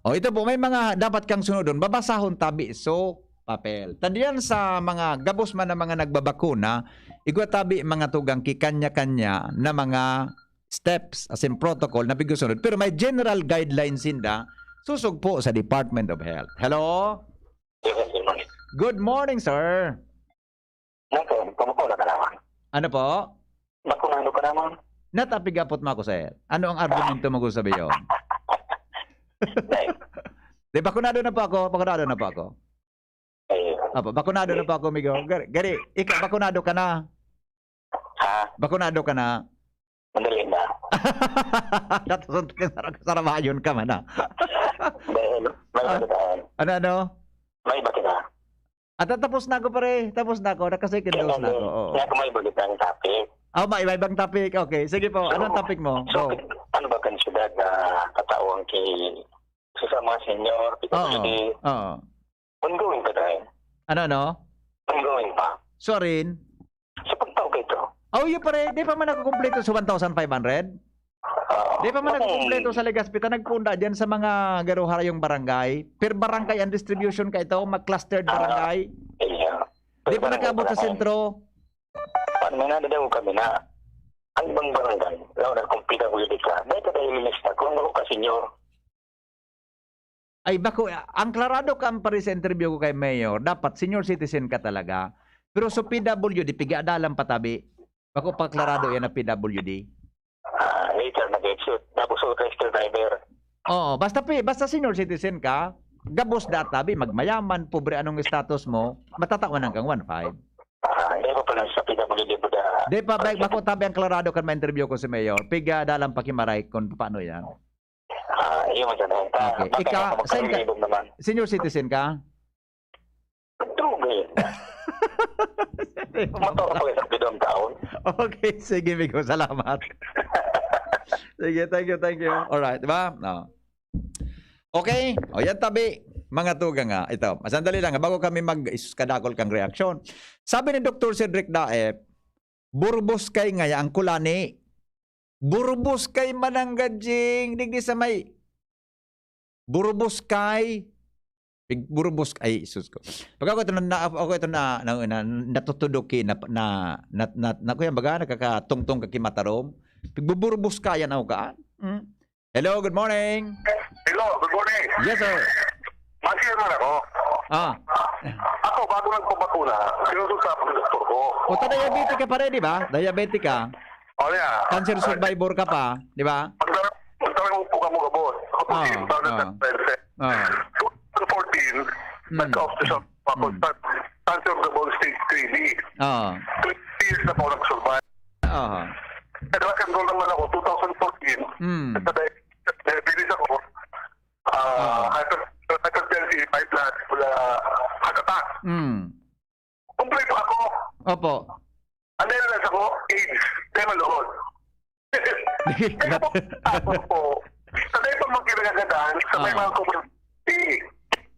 O, ito po, may mga dapat kang sunodon. Babasahon tabi so papel. Tadiyan sa mga gabos man na mga nagbabakuna, igwa tabi mga tugang ki kanya-kanya na mga steps, as in protocol, na pigsusunod. Pero may general guidelines sinda, susog po sa Department of Health. Hello? Yes, sir. Good morning. Good morning, sir. Nako, kamusta ka naman? Ano po? Bakunado ka naman. Natapig apot mo ako, sir. Ano ang argumento mo gusto sabihin? Nay. Di, bakunado na po ako, bakunado na po ako. Eh, Apo, bakunado na eh, po ako, amigo. Gari, gari, ikaw, bakunado ka na? Ha? Bakunado ka na? Madali na. Datos ang taga sara-, sarabayon ka man, ah. Dahil, May Ah, balitaan. Ano, ano? May iba ka na. Ah, ta-, tapos na ako, pare. Tapos na ako. Naka-second dose na ako. Oo. Kaya kung may balitaan topic. Ah, may iba-ibang topic. Okay. Sige po. So, Anong topic mo? So, Go. Ano ba kan syudad na katao ang ki-, sa mga senior, Oo. P W D? Oo. Ongoing pa tayo. Ano, ano? Ongoing pa. Sorry. Sa pagtao ka ito. Oh, yun, pare. Di pa man nakukumpleto sa one thousand five hundred? Ah, Di pa man okay. Nakukumpleto sa Legazpi. Ta nagpunda dyan sa mga garo-harayong barangay. Per barangay ang distribution ka ito, mag-clustered Ah, barangay. Iya. Di pa Per barangay nakaabot sa barangay. Sentro. Paano may nadadaw kami na ang ibang barangay, lalo na kung P W D ka, dahil ka tayo minista, kung ano ka senior. Ay, bako, ang klarado ka, ang pare, sa interview ko kay Mayor, dapat senior citizen ka talaga. Pero sa P W D, piga dalan patabi. Bako pa klarado yan na P W D. Ah, later nag-exit. Tapos sa extra driver. Oo, basta pi-, basta senior citizen ka, gabos da tabi, magmayaman, pobre, anong status mo, matatawan kang one five. Ah, hindi pa pala sa P W D mo da. Di pa, ba, bako tabi ang klarado kan ma-interview ko si Mayor. Piga dalan pa kimaray kung paano yan. Ah, iyo man sana. Okay. Baka Ika, baka saan ka? Libog naman. Senior citizen ka? True, eh. Motor pa isang bidong taon. Okay, sige, Migo. Salamat. Sige, thank you, thank you. Alright, di ba? No. Okay. O, yan tabi. Mga tugang, ah. Ito, sandali lang, bago kami mag-, is-, kadakol kang reaksyon. Sabi ni Doktor Cedric Daep, "Burbos kay ngaya ang kulani." Burbos kay mananggad, Jing. Digdi sa may Burbos kay, Big-, Burbos, ay, sus ko. Pag ako ito na, na, ako ito na, na, na, natutudok ki, na, na, na, na, na, kuya, baga, nakakatungtong ka ki matarom. Pigbuburbos ka yan, ako ka. Hmm? Hello, good morning. Hello, good morning. Yes, sir. Masiyan man ako. Ah. Ako, bago nagpabakuna, sinusunod sa doktor ko. O, ta diabetic ka pa rin, di ba? Diabetic ka. Oh, yeah. Cancer survivor ka pa, di ba? Pagdara-, pagdara mo po kamo, boss. Ako po, Ah, si Brother ah. Spencer. Ah. Two thousand fourteen, Hmm. nagka-obsession pa ako Hmm. sa cancer of the bone stage three B. Ah. Twenty years na po nag-survive. Ah. Nag-rock and roll naman ako, two thousand fourteen. Hmm. Sa di-, diabetes ako, ah, Ah. hyper-, hypertensive, high blood, wala, heart attack. Hmm. Kompleto ako. Opo. Ang nailas ako, AIDS. Dahil maluhod. Kaya po, ako po, sa dahil pag magkinagagadan, sa may Ah. mga community,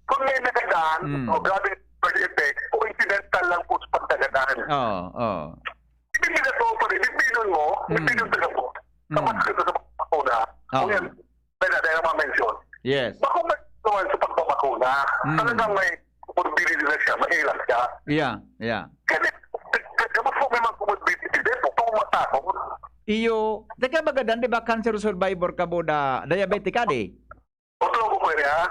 kung may nagadan, Mm. o grabe birth defect, coincidental lang po sa pagkagadan. Oo, oo. Ibibigay ko pa rin, ibibigay mo, Mm. ibibigay mo sa gamot. Mm. Kapag ito sa pagkakuna, Oo. kung yan, Pwede, dahil na ma-mention. Yes. Bako man naman sa pagbabakuna, Mm. talagang may comorbidity na siya, mahirap siya. Yeah, yeah. Kasi, kapag po may mga comorbidity, dahil po, kung matakot. Iyo, teka, magadan, di ba, cancer survivor ka po, da-, diabetic ka, di? Otro ko, pwede, ha?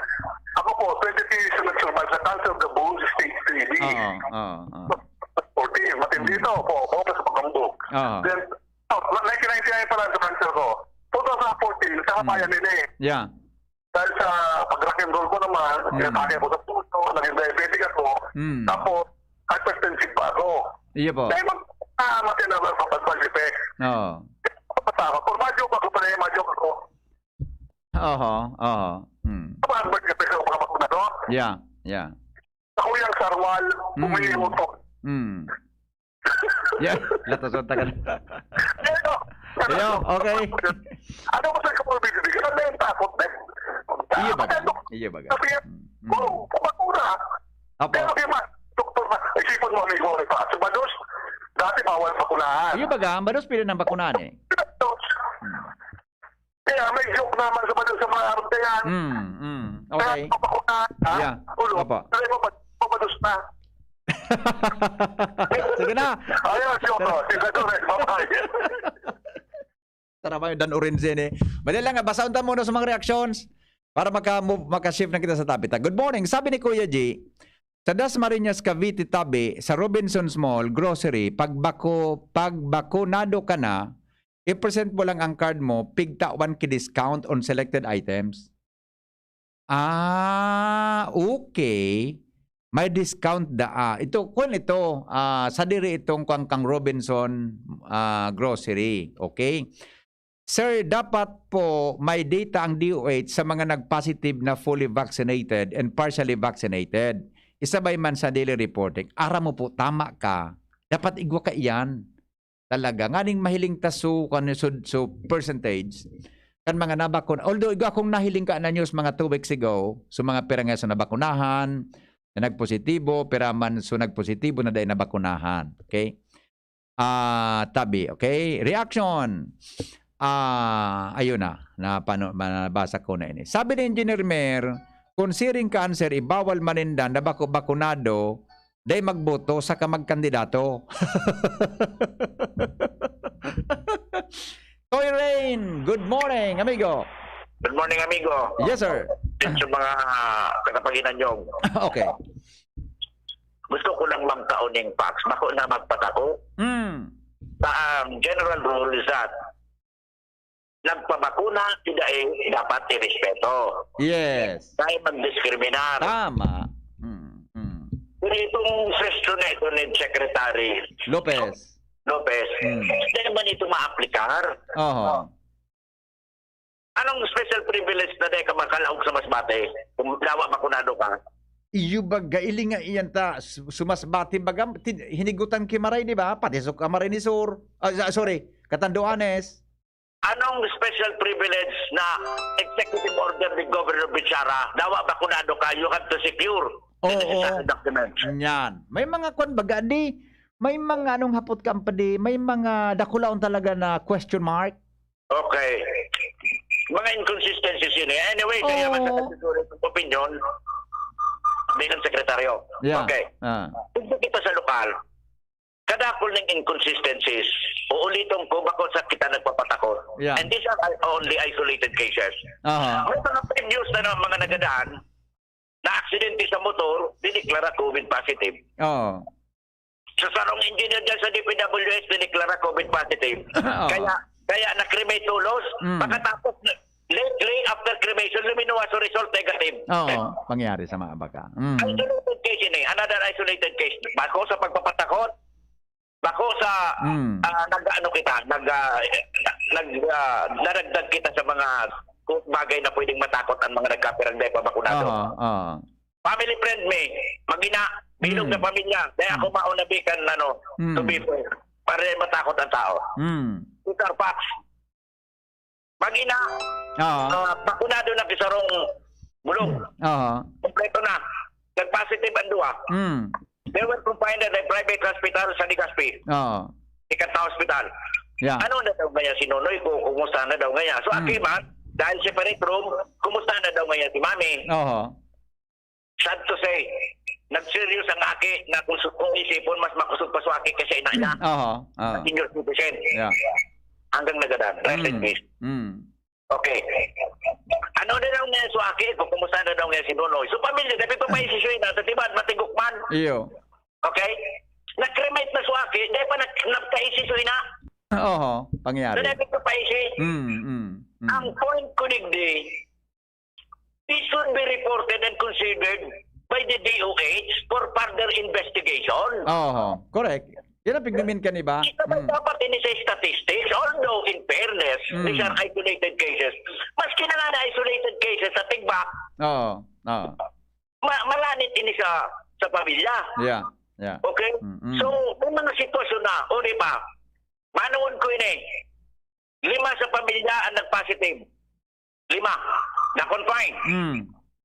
Ako po, twenty-three years na nag-survive sa cancer of the bone, stage three B. Oo, oo, oo. Fourteen, matindi Mm. ito. Opo, opo, sa pagkambog. Oo. Then, oh, nineteen ninety-nine pa lang sa cancer ko. Two thousand fourteen, sa Mm. Kabayan din eh. Yeah. Dahil sa pag-rock and roll ko naman, Mm. pinatake ako sa puso, naging diabetic ako, Mm. tapos hypertensive pa ako. Iyo po. Dahil mag-, ah, matindi na ang pag-, pag-effect. Oo. Tapos ako, kung ma-joke ako pala, ma-joke ako. Oho, oho. Hmm. Tapos ang birth effect ako, mga bakuna, no? Yeah, yeah. Sa Kuyang Sarwal, Mm. bumili ako to. Mm. Yeah, latasot na ka na. Pero, Yo, okay. Ano ba sa kapag bibigyan? Ano na yung takot, eh? Iyo baga? Ano? Iyo baga? Sabi niya, Mm, mm. "Oh, kumakura." Apo. Pero kaya ma-, doktor na, isipon mo, amigo, ano pa? Sa Bados, dati bawal bakunahan. Iyo baga, ang Bados pwede nang bakunahan eh. Bados. Hmm. Kaya may joke naman sa Bados sa mga arog na yan. Mm, mm. Kaya Okay. papakunahan, ha? Yeah. Ulo, Opo. Sabi mo, "Bados, Bados na." Sige na. Ayun, joke, Tara. oh. Sige, Dores, bye-bye. Tara ba yung Dan Orenzen eh? Madali lang, ah, basahon ta muna sa mga reactions para maka-move, maka-shift na kita sa topic. Good morning. Sabi ni Kuya G, sa Dasmariñas, Cavite, tabi, sa Robinsons Mall, grocery, pag bako-, pag bakunado ka na, i-present mo lang ang card mo, pigtawan ki discount on selected items. Ah, okay. May discount da, ah, ito, kun ito, ah, sadiri itong kang, kang Robinson, ah, Grocery. Okay? Sir, dapat po may data ang D O H sa mga nag-positive na fully vaccinated and partially vaccinated. Isabay man sa daily reporting. Aram mo po, tama ka. Dapat igwa ka iyan. Talaga. Nganing mahiling ta so, kan, so, so percentage, kan mga nabakuna. Although, igwa akong nahiling ka na news mga two weeks ago, so mga pira nga sa nabakunahan, na nagpositibo, pira man so nagpositibo na dahil nabakunahan. Okay? Ah, tabi, okay? Reaction. Ah, ayun na, napano-, nabasa ko na ini. Sabi ni Engineer Mer, kung siring ka, answer, ibawal maninda na bako-, bakunado, dai magboto saka magkandidato. Toy Rain, good morning, amigo. Good morning, amigo. Yes, sir. Sa mga tagapaginanyog. Okay. Gusto ko lang magkaon ning facts. Bako na magpatako. Mm. Sa ang general rule is that nagpabakuna, tidak eh, dapat irespeto. Yes. Dahil magdiskriminar. Tama. Mm, mm. Pero itong suggestion na ito ni Secretary Lopez. Lopez, Mm. hindi naman ito maaplikar. Oho. Anong special privilege na dahil ka makalaog sa Masbate kung dawa bakunado ka? Iyo baga, ili nga iyan ta, su-, sumasbati baga, tin-, hinigutan ki Maray, di ba? Pati sa Camarines Sur. Ah, sa-, sorry, Catanduanes. Anong special privilege na executive order ni Governor Bichara, dawa bakunado ka, you have to secure the Oo. necessary documents? Yan. May mga kwan baga, di, may mga anong hapot ka, di, may mga dakulaon talaga na question mark. Okay. Mga inconsistencies yun eh. Anyway, kaya Oo. man sa kategory ng opinion, bilang sekretaryo. Yeah. Okay. Ah. Kung kita sa lokal, kadakol ng inconsistencies, uuliton ko, bako sa kita nagpapatako. Yeah. And these are only isolated cases. Aha. May mga previous na, na mga nagadaan na aksidente sa motor, diniklara COVID positive. Oo. Sa sarong engineer dyan sa D P W S, diniklara COVID positive. Oo. Kaya, kaya na-cremate tulos. Mm. Pagkatapos, lately, after cremation, luminuwas ang result negative. Oo, pangyari sa mga baka. Mm. Isolated case ini, another isolated case. Bako sa pagpapatakot, bako sa, Mm. ah, nag-ano kita, nag, ah, nag, ah, naragdag kita sa mga bagay na pwedeng matakot ang mga nagkapirang dahil pabakunado. Oo, oo. Family friend mi, magina, bilog Mm. na pamilya. Dahil ako Mm. mauna bikan, ano, Mm. to be fair. Para matakot ang tao. Mm. These are facts. Magina, Oo. ah, bakunado na kisarong bulong. Oo. Kompleto na. Nag-positive ang duwa. Mm. They were confined at a private hospital sa Legazpi. Oo. Ikanta hospital. Yeah. Ano na daw ngayon si Nonoy ko? Kumusta na daw ngayon? So, Mm. aki man, dahil separate room, kumusta na daw ngayon si Mami? Oo. Sad to say, nag-serious ang aki na kung su-, kung isipon, mas makusog pa sa aki kaysa ina niya. Aha, ah. Senior citizen. Yeah. Hanggang nagadan. Rest in Mm. peace. Mm. Okay. Ano na daw ngayon sa aki? Kung kumusta na daw ngayon si Nonoy? So, pamilya, dapat pa pa isisuy na. Sa tiba, matigok man. Iyo. Okay? Na-cremate na sa aki, dahil pa nag-, nagkaisisuy na. Oho, pangyari. So, dapat pa pa isi. Mm, mm, mm. Ang point ko, digdi, it should be reported and considered by the D O H for further investigation. Oho, correct. Yan ang pigmimin ka, di ba? Isa ba Mm. dapat ini sa statistics? Although, in fairness, Mm. these are isolated cases. Maski na nga na isolated cases sa tigba, Oo, oo. ma-, malanit ini sa, sa pamilya. Yeah, yeah. Okay? Mm, mm. So, may mga sitwasyon na, o di ba? Manood ko ini. Lima sa pamilya ang nag-positive. Lima. Na-confine. Mm.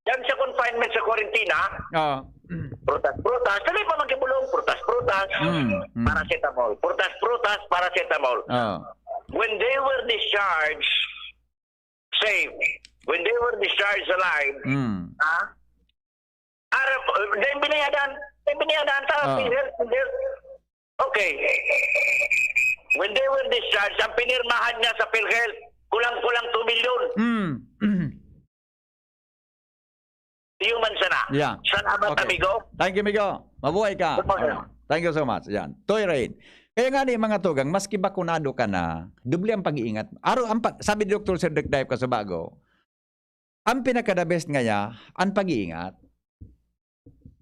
Yan sa confinement sa kwarentina, Oo. prutas-prutas. Dali pa magkibulong, prutas-prutas. Mm, mm. Paracetamol. Prutas-prutas, paracetamol. Oo. When they were discharged, safe. When they were discharged alive, Mm. ha? Arap, then binayadan. Then binayadan sa Oo. PhilHealth, PhilHealth. Okay. When they were discharged, ang pinirmahan niya sa PhilHealth, kulang-kulang two million. Mm. Human sana. Yeah. Salamat, Okay. amigo. Thank you, amigo. Mabuhay ka. Good morning. Alright. Thank you so much. Yan. Toy Rain. Kaya nga ni, mga tugang, maski bakunado ka na, doble ang pag-iingat. Aro, ang pa-, sabi ni Doktor Sir Dirk Diop Casubago, ang pinaka-the best ngaya, ang pag-iingat.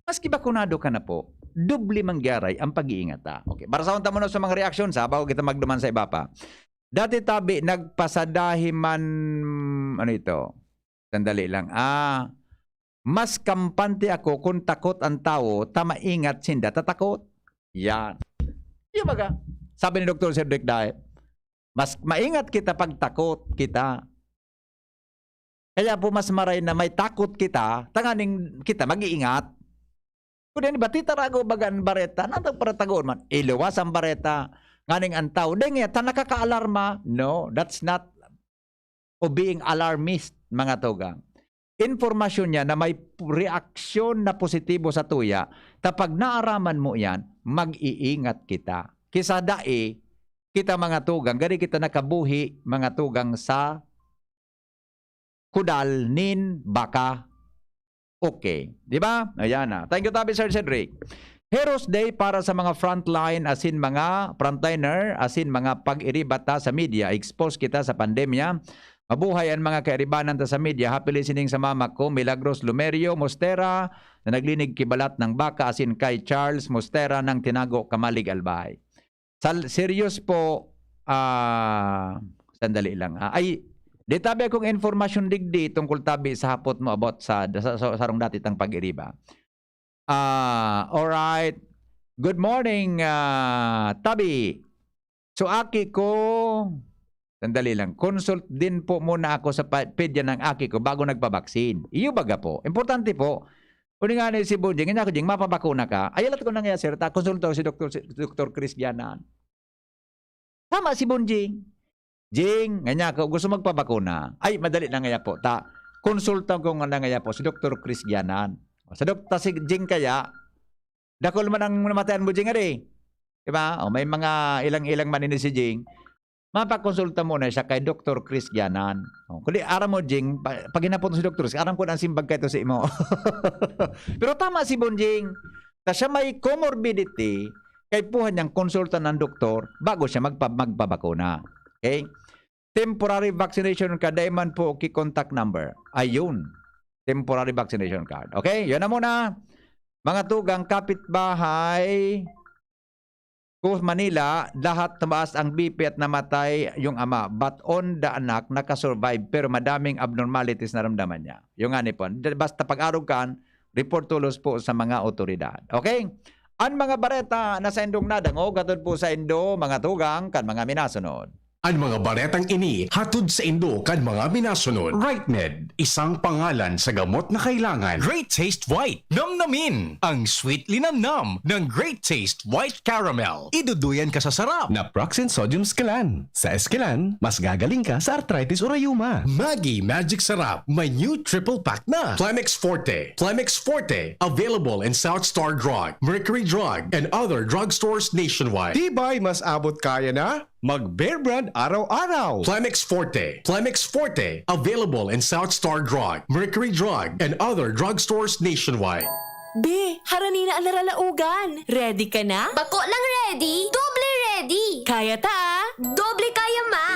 Maski bakunado ka na po, doble manggaray ang pag-iingat, ah. Okay, barasahon ta muna sa mga reaksyon, sa bago kita magduman sa iba pa. Dati tabi, nagpasadahi man, ano ito? Sandali lang. Ah, mas kampante ako kun takot an tawo ta maingat sinda ta takot. Yan. Di ba ka? Sabi ni Doktor Cedric Daet, "Mas maingat kita pag takot kita." Kaya po mas maray na may takot kita, tanganing kita mag-iingat. Kundi ni ba, titarago baga an bareta, nang para tagoon man, iluwas ang bareta, nganing an tawo, dai nga, ta nakakaalarma. No, that's not o being alarmist, mga tugang. Impormasyon niya na may reaksyon na positibo sa tuya, ta pag naaraman mo iyan, mag-iingat kita. Kisa dai, kita mga tugang, gari kita nakabuhi, mga tugang, sa kudal nin baka. Okay. Di ba? Ayan na. Thank you, tabi, Sir Cedric. Heroes Day para sa mga frontline, asin mga frontliner, asin mga pag-iriba ta sa media. Expose kita sa pandemya. Mabuhay ang mga kairibanan ta sa media. Happy listening sa mama ko, Milagros Lumerio Mostera, na naglinig ki balat ng baka, asin kay Charles Mostera ng Tinago, Camalig, Albay. Sal-, serious po, ah, sandali lang, ah. Ay, di tabi akong informasyon digdi tungkol tabi sa hapot mo about sa, sa, sa sarong dati tang pag-iriba. Ah, alright. Good morning, ah, tabi. So, aki ko, sandali lang. Consult din po muna ako sa pa-, pedya ng aki ko bago nagpabaksin. Iyo baga po. Importante po. Uni nga ni si Bonjing, "Nya ko, Jing, mapabakuna ka?" Ay, alat ko na nga, sir. Ta, konsulta ko si Doktor, si Doktor Chris Gianan. Tama si Bonjing. "Jing, nga niya ako, gusto magpabakuna." "Ay, madali na nga po. Ta, konsulta ko nga na nga po si Doktor Chris Gianan." Sa dok-, ta si Jing kaya, dakul man ang namatayan mo, Jing, ari. Di ba? O, may mga ilang-ilang man ini si Jing. Mapakonsulta muna siya kay Doktor Chris Gianan. O, kundi aram mo, Jing, pa-, paghinapot mo si Doktor Chris, aram ko na ang simbag kaito sa imo. Pero tama si Bonjing. Ta siya may comorbidity, kaipuhan niyang konsulta ng doktor bago siya magpa-, magpabakuna. Okay? Temporary vaccination card, dai man po ki contact number. Ayun. Temporary vaccination card. Okay? Yun na muna. Mga tugang, kapitbahay ko, Manila, lahat tumaas ang B P at namatay yung ama. But on the anak, nakasurvive, pero madaming abnormalities naramdaman niya. Yung nga ni po, basta pag-arog kan, report tulos po sa mga otoridad. Okay? An mga bareta na sa indong nadangog, hatod po sa indo, mga tugang, kan mga minasunod. An mga baretang ini hatod sa indo kan mga minasunod. Rightmed, isang pangalan sa gamot na kailangan. Great Taste White. Namnamin ang sweet linamnam ng Great Taste White Caramel. Iduduyan ka sa sarap. Naproxen sodium Esquilan. Sa Esquilan, mas gagaling ka sa arthritis o rayuma. Maggi Magic Sarap, may new triple pack na. Plemex Forte. Plemex Forte, available in South Star Drug, Mercury Drug, and other drugstores nationwide. Tibay, mas abot kaya na? Mag Bear Brand araw-araw. Plemex Forte. Plemex Forte, available in South Star Drug, Mercury Drug, and other drugstores nationwide. Be, harani na an naralaogan. Ready ka na? Bako lang ready, doble ready. Kaya ta, ah. Doble kaya, ma.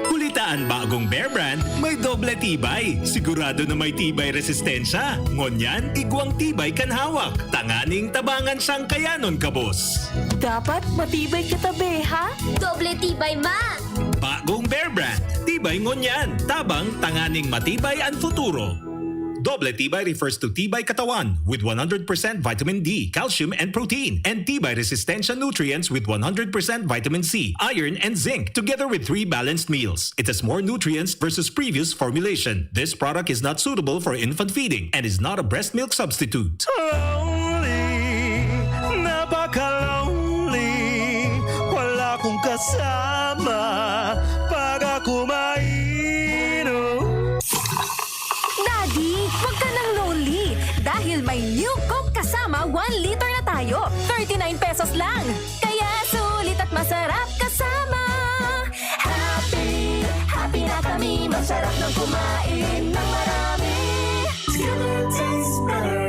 Huli ta an bagong Bear Brand, may doble tibay. Sigurado na may tibay resistensya. Ngunyan, igwang tibay kan hawak. Tanganing tabangan siyang kayanon, kabos. Dapat matibay kita, be, ha? Doble tibay, ma. Bagong Bear Brand. Tibay ngunyan. Tabang tanganing matibay an futuro. Doble tibay refers to tibay katawan with one hundred percent vitamin D, calcium, and protein, and tibay resistensya nutrients with one hundred percent vitamin C, iron, and zinc, together with three balanced meals. It has more nutrients versus previous formulation. This product is not suitable for infant feeding and is not a breast milk substitute. Lonely, napaka-lonely. Wala akong kasama pag ako mainom. Daddy, wag ka nang lonely dahil may New Coke Kasama one liter na tayo. Thirty-nine pesos lang. Kaya sulit at masarap kasama. Happy, happy na kami. Masarap ng kumain ng marami. Together tastes better.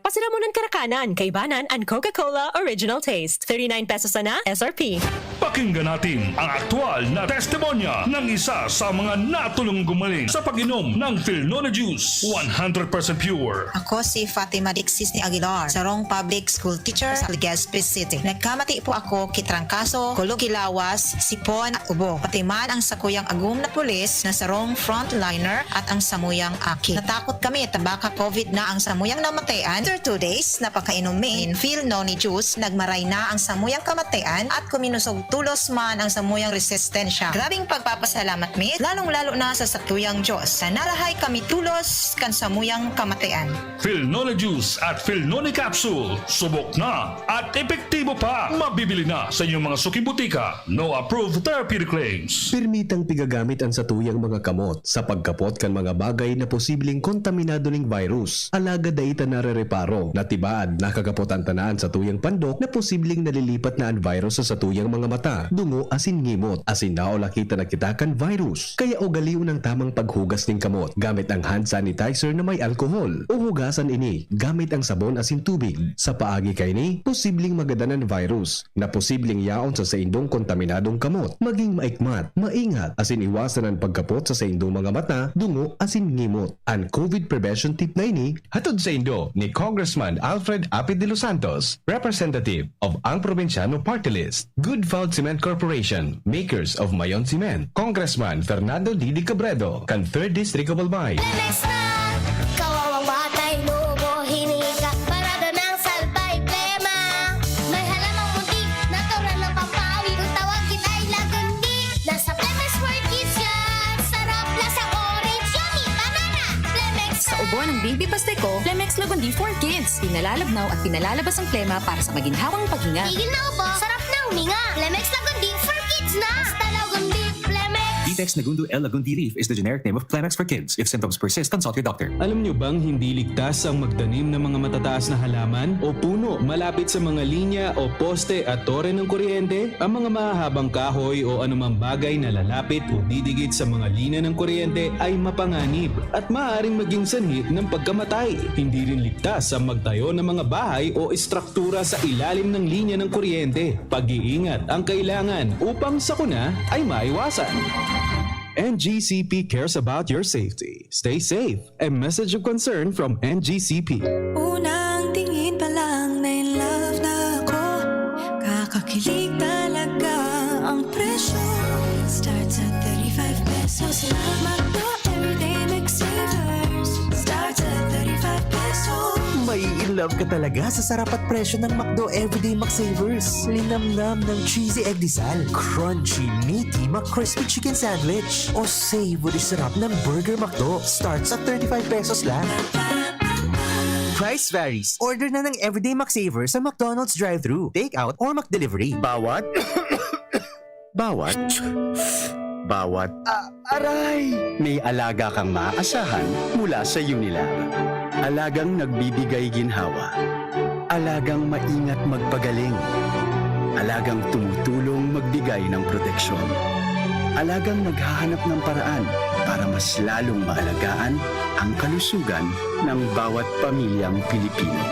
Pasiramonan Karakanan, kaibanan an Coca-Cola Original Taste. Thirty-nine pesos sana, S R P. Pakinggan natin ang aktual na testimonya ng isa sa mga natulong gumaling sa pag-inom ng Filnone Juice, one hundred percent pure. Ako si Fatima Dixis ni Aguilar, sarong public school teacher sa Legazpi City. Nagkamati po ako ki trangkaso, kulog ki lawas, sipon at ubo. Pati man ang sakuyang agom na pulis na sarong frontliner at ang samuyang aki. Natakot kami ta baka covid na ang samuyang namatayan. After two days na pagkainom mi nin Filnone Juice, nagmaray na ang samuyang kamatayan at kuminosog tolos man ang samuyang resistensya. Grabeng pagpapasalamat mi, lalong-lalo na sa satuyang Diyos, na narahay kami tolos kan samuyang kamatayan. Filnone Juice at Filnone Capsule, subok na at epektibo pa. Mabibili na sa inyong mga suking botika. No approved therapeutic claims. Pirmitang pigagamit an satuyang mga kamot sa pagkapot kan mga bagay na posibleng kontaminado ning virus. Alagad dai ta narereparo na tibaad nakakapot an tanan satuyang pandok na posibleng nalilipat na an virus sa satuyang mga mata, dungo asin ngimot, asin naulaki ta na kita kan virus. Kaya ugalion ang tamang paghugas nin kamot gamit ang hand sanitizer na may alkohol, o hugasan ini gamit ang sabon asin tubig. Sa paagi kaini, posibleng magadan an virus na posibleng yaon sa saindong kontaminadong kamot. Maging maikmat, maingat, asin iwasan an pagkapot sa saindong mga mata, dungo, asin ngimot. An covid prevention tip na ini, hatod saindo ni Congressman Alfred Apid de los Santos, representative of Ang Probinsyano Party List. Good Found Cement Corporation, makers of Mayon Cement. Congressman Fernando Didi Cabredo, kan Third District of Albay. Lemex na! Kawawang batay, lubo, hinika, parada ng salbay, plema. May halamang muntik, natural na pampawi. Kung tawagin ay lagundi, nasa Lemex World Kids yan. Sarap, lasang orange, yummy, banana. Lemex Sa na! Ubo ng baby basta ko, Lemex Lagundi for Kids. Pinalalabnaw at pinalalabas ang plema para sa maginhawang paghinga. Tigil na ubo, sarap na huminga. Lemex Lagundi for Kids na! Basta Lagundi, Lemex! Vitex Nagundo L Lagundi Leaf is the generic name of Clemex for Kids. If symptoms persist, consult your doctor. Alam nyo bang hindi ligtas ang magtanim ng mga matataas na halaman o puno malapit sa mga linya o poste at tore ng kuryente? Ang mga mahahabang kahoy o anumang bagay na lalapit o didikit sa mga linya ng kuryente ay mapanganib at maaaring maging sanhi ng pagkamatay. Hindi rin ligtas ang magtayo ng mga bahay o estruktura sa ilalim ng linya ng kuryente. Pag-iingat ang kailangan upang sakuna ay maiwasan. N G C P cares about your safety. Stay safe. A message of concern from N G C P. Unang tingin pa lang na in love na ako. Kakakilig talaga ang presyo. Starts at thirty-five pesos lang. McDo Everyday McSavers. Starts at thirty-five pesos. Mai-in love ka talaga sa sarap at presyo ng McDo Everyday McSavers. Linamnam ng cheesy egg disal, crunchy, meaty, McCrispy chicken sandwich, o savory sarap ng Burger McDo. Starts at thirty-five pesos lang. Price varies. Order na ng Everyday McSaver sa McDonald's drive-thru, take-out, or McDelivery. Bawat, bawat, bawat, ah, aray! May alaga kang maaasahan mula sa Unilab. Alagang nagbibigay ginhawa. Alagang maingat magpagaling. Alagang tumutulong magbigay ng proteksyon. Alagang naghahanap ng paraan para mas lalong maalagaan ang kalusugan ng bawat pamilyang Pilipino.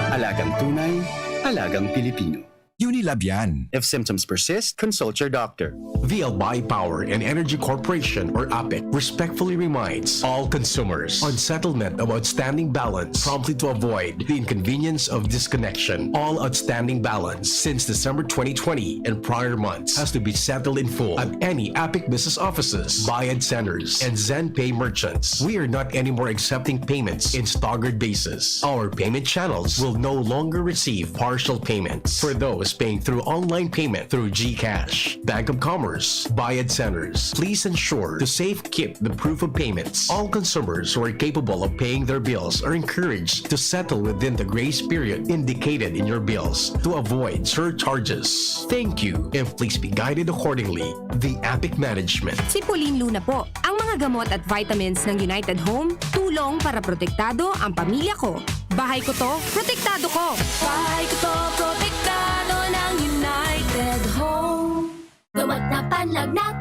Alagang tunay, alagang Pilipino. Unilab yan. If symptoms persist, consult your doctor. The Albay Power and Energy Corporation, or APEC, respectfully reminds all consumers on settlement of outstanding balance promptly to avoid the inconvenience of disconnection. All outstanding balance since December twenty twenty and prior months has to be settled in full at any APEC business offices, Bayad Centers, and ZenPay merchants. We are not anymore accepting payments in staggered basis. Our payment channels will no longer receive partial payments. For those paying through online payment through GCash, Bank of Commerce, Bayad Centers, please ensure to safe keep the proof of payments. All consumers who are capable of paying their bills are encouraged to settle within the grace period indicated in your bills to avoid surcharges. Thank you, and please be guided accordingly. The APEC Management. Si Pauline Luna po. Ang mga gamot at vitamins ng United Home, tulong para protektado ang pamilya ko. Bahay ko to, protektado ko. Bahay ko to, protektado ng United Home. Gamot na panlagnat,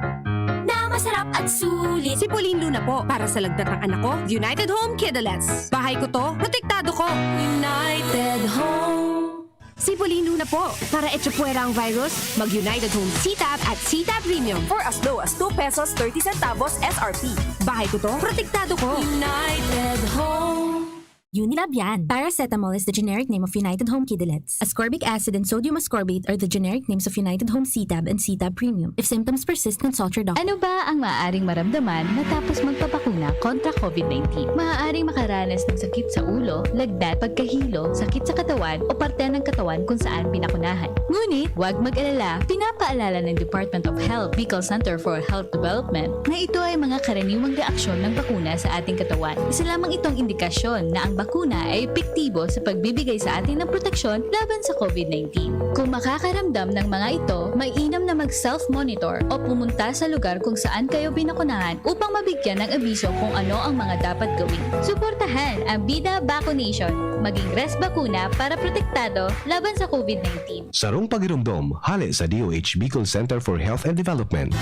na masarap at sulit. Si Pauline Luna po, para sa lagnat ng anak ko, United Home Kidolets. Bahay ko to, protektado ko. United Home. Sipolino na po! Para echapuwera ang virus, mag-United Home C-Tab at C-Tab Premium. For as low as two pesos thirty centavos S R P. Bahay ko to, protektado ko. United Home. Unilab yan. Paracetamol is the generic name of United Home Kidilets. Ascorbic acid and sodium ascorbate are the generic names of United Home C-Tab and C-Tab Premium. If symptoms persist, consult your doctor. Ano ba ang maaaring maramdaman matapos magpabakuna kontra COVID nineteen? Maaaring makaranas ng sakit sa ulo, lagnat, pagkahilo, sakit sa katawan o parte ng katawan kung saan pinakunahan. Ngunit, huwag mag-alala, pinapaalala ng Department of Health, Bicol Center for Health Development, na ito ay mga karaniwang reaksyon ng bakuna sa ating katawan. Isa lamang itong indikasyon na ang bakuna ay epektibo sa pagbibigay sa atin ng proteksyon laban sa COVID nineteen. Kung makakaramdam ng mga ito, mainam na mag-self-monitor o pumunta sa lugar kung saan kayo binakunahan upang mabigyan ng abiso kung ano ang mga dapat gawin. Suportahan ang Bida Vaccination. Maging Res Bakuna para protektado laban sa COVID nineteen. Sarong pagiromdom, hale sa D O H Bicol Center for Health and Development.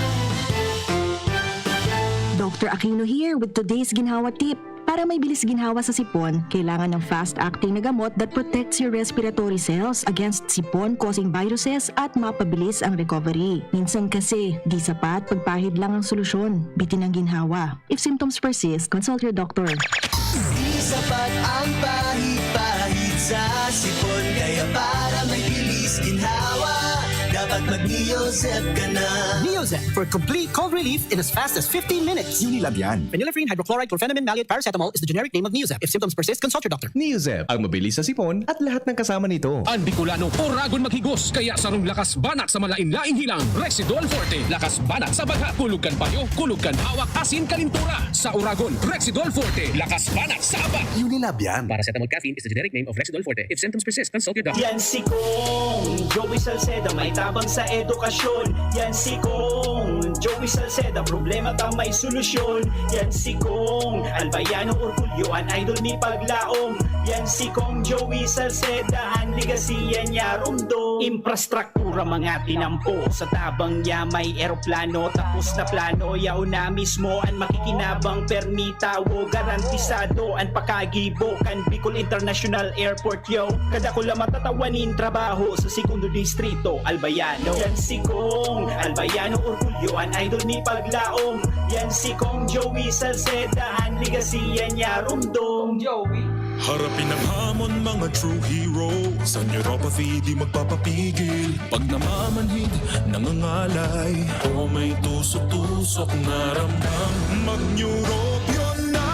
Doctor Aquino here with today's ginhawa tip. Para may bilis ginhawa sa sipon, kailangan ng fast-acting na gamot that protects your respiratory cells against sipon-causing viruses at mapabilis ang recovery. Minsan kasi, di sapat pagpahid lang ang solusyon. Bitin ang ginhawa. If symptoms persist, consult your doctor. Di sapat ang pahid-pahid sa sipon. Kaya para may bilis ginhawa, dapat mag-Neozep ka na. Neozep for complete cold relief in as fast as fifteen minutes. Unilab yan. Phenylephrine hydrochloride chlorphenamine maleate paracetamol is the generic name of Neozep. If symptoms persist, consult your doctor. Neozep, ang mabilis sa sipon at lahat ng kasama nito. Ang Bicolano, oragon maghigos, kaya sarong lakas banat sa malain-laing hilang, Rexidol Forte. Lakas banat sa bagha, kulog kan payo, kulog kan hawak, asin kalintura. Sa oragon, Rexidol Forte. Lakas banat sa abak. Unilab yan. Paracetamol caffeine is the generic name of Rexidol Forte. If symptoms persist, consult your doctor. Yan si Kong Joey Salceda, may tabang sa edukasyon. Yan si Kong Joey Salceda, problema ta may solusyon. Yan si Kong Albayano, orgulyo an idol mi paglaom. Yan si Kong Joey Salceda, an legasiya niya rumdom. Infrastruktura mga tinampo, sa tabang niya may eroplano. Tapos na plano, yaon na mismo an makikinabang, permi tawo, garantisado an pakagibo kan Bicol International Airport, yo. Kadakula matatawan nin trabaho sa Segundo Distrito, Albayano. Yan si Kong Albayano, orgulyo an idol mi paglaom. Yan si Kong Joey Salceda, an legasiya niya rumdom. Joey. Harapin ang hamon, mga true heroes. Ang neuropathy di magpapapigil. Pag namamanhid, nangangalay, o may tusok-tusok na ramdam, mag-Neurobion na!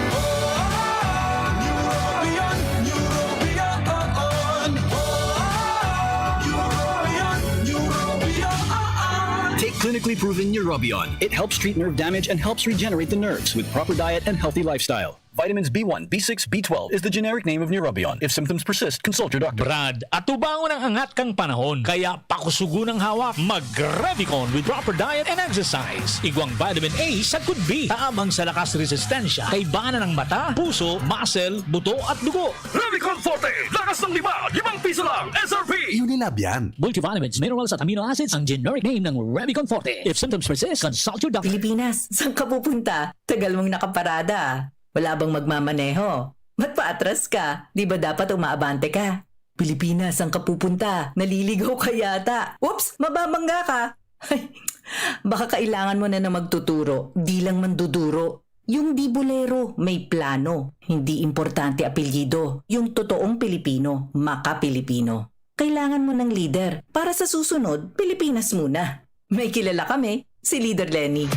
Oh, Neurobion, Neurobion, oh, oh. Neurobion, Neurobion, oh, oh. Take clinically proven Neurobion. It helps treat nerve damage and helps regenerate the nerves with proper diet and healthy lifestyle. Vitamins B one, B six, B twelve is the generic name of Neurobion. If symptoms persist, consult your doctor. Brad, atubangon ang angat kan panahon, kaya pakusugon ang hawak. Mag-Revicon with proper diet and exercise. Igwang vitamin A sagkod B, tabang sa lakas resistensya, kaibanan ng mata, puso, muscle, buto at dugo. Revicon Forte, lakas ng lima, limang piso lang, S R P. Unilab yan. Multivitamins, minerals at amino acids ang generic name ng Revicon Forte. If symptoms persist, consult your doctor. Pilipinas, saan ka pupunta? Tagal mong nakaparada. Wala bang magmamaneho? Ba't paatras ka? Di ba dapat umaabante ka? Pilipinas, saan ka pupunta? Naliligaw ka yata. Oops, mababangga ka. Ay, baka kailangan mo na na magtuturo. Di lang manduduro. Yung di bolero, may plano. Hindi importante apelyido. Yung totoong Pilipino, maka-Pilipino. Kailangan mo ng lider. Para sa susunod, Pilipinas muna. May kilala kami, si Leader Leni.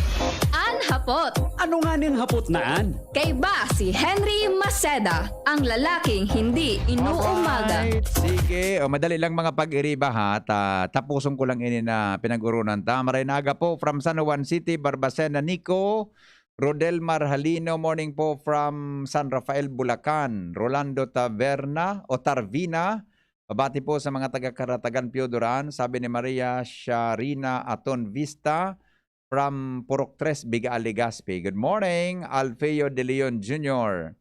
An hapot. Ano nga nin hapot na an? Kaiba si Henry Maceda, ang lalaking hindi inuumaga. Alright, sige. O, madali lang mga pag-iriba ha. Ta tapuson ko lang ini na pinag-urunan ta. Maray na aga po from San Juan City, Barbacena Nico. Rodel Marhalino, morning po from San Rafael, Bulacan. Rolando Taverna o Tarvina, pabati po sa mga taga Karatagan, Pio Duran. Sabi ni Maria Sharina Aton Vista from Purok Tres, Biga, Legazpi. Good morning, Alfeo De Leon Junior.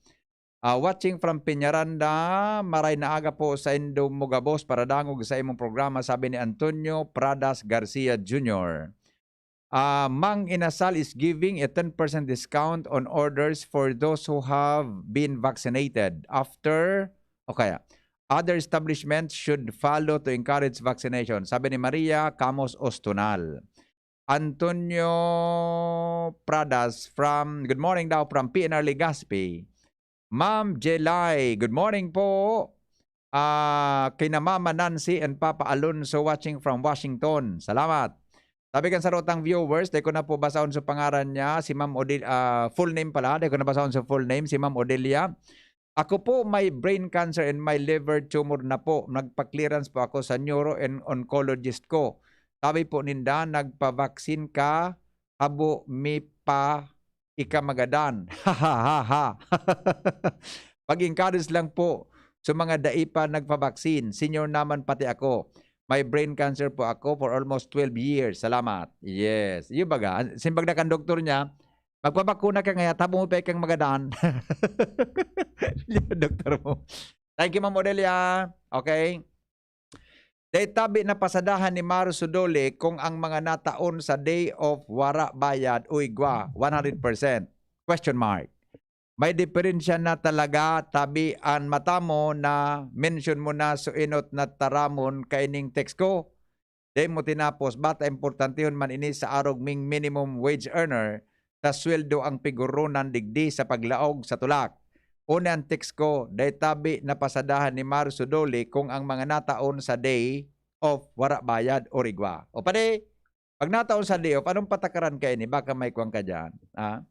Ah, watching from Peñaranda, maray na aga po sa indo mo gabos, paradangog sa imong programa, sabi ni Antonio Pradas Garcia Junior. Ah, Mang Inasal is giving a ten percent discount on orders for those who have been vaccinated after, o kaya, Other establishments should follow to encourage vaccination, sabi ni Maria Camus Ostunal. Antonio Pradas from, good morning daw, from P N R Legazpi. Ma'am Jelay, good morning po. Ah, kina Mama Nancy and Papa Alonso watching from Washington. Salamat. Sabi kan sarutang viewers, dai ko na po basahon sa pangaran niya, si Ma'am Odil-, ah, full name pala, dai ko na basahon sa full name, si Ma'am Odelia. Ako po may brain cancer and may liver tumor na po. Nagpa-clearance po ako sa neuro and oncologist ko. Sabi po ninda, "Nagpa-vaccine ka, habo mi pa ika magadan." Pag-encourage lang po sa mga dai pa nagpa-vaccine. Senior naman pati ako. May brain cancer po ako for almost twelve years. Salamat. Yes. Yung baga, an-, simbag na kan doktor niya, "Magpabakuna ka ngaya, habo mi pa ikang magadan." Yung doktor mo. Thank you, Ma'am Odelia. Okay. Dai tabi na pasadahan ni Maru Sudoli kung ang mga nataon sa day off wara bayad o igwa, one hundred percent. Question mark. May diferensya na talaga, tabi an mata mo na mention mo na suinot na taramon kaining text ko. Dai mo tinapos, bata importantehon man ini sa arog ming minimum wage earner, ta sweldo ang pigoronan digdi sa paglaog sa tulak. Una ang text ko, dai tabi na pasadahan ni Maru Sudoli kung ang mga nataon sa day off wara bayad o igwa. O padi, pag nataon sa day off, anong patakaran ka ini? Baka may kuwan ka diyan, ha?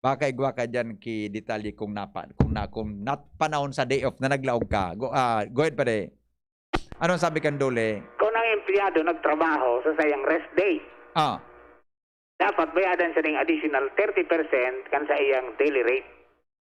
Baka igwa ka diyan ki detalye kung napa-, kung na, kung nat-, panahon sa day off na naglaog ka. Go, ah, go ahead, padi. Anong sabi kan Dole? Kung ang empleyado nagtrabaho sa sayang rest day, Ah. dapat bayadan siya ning additional thirty percent kan sa iyang daily rate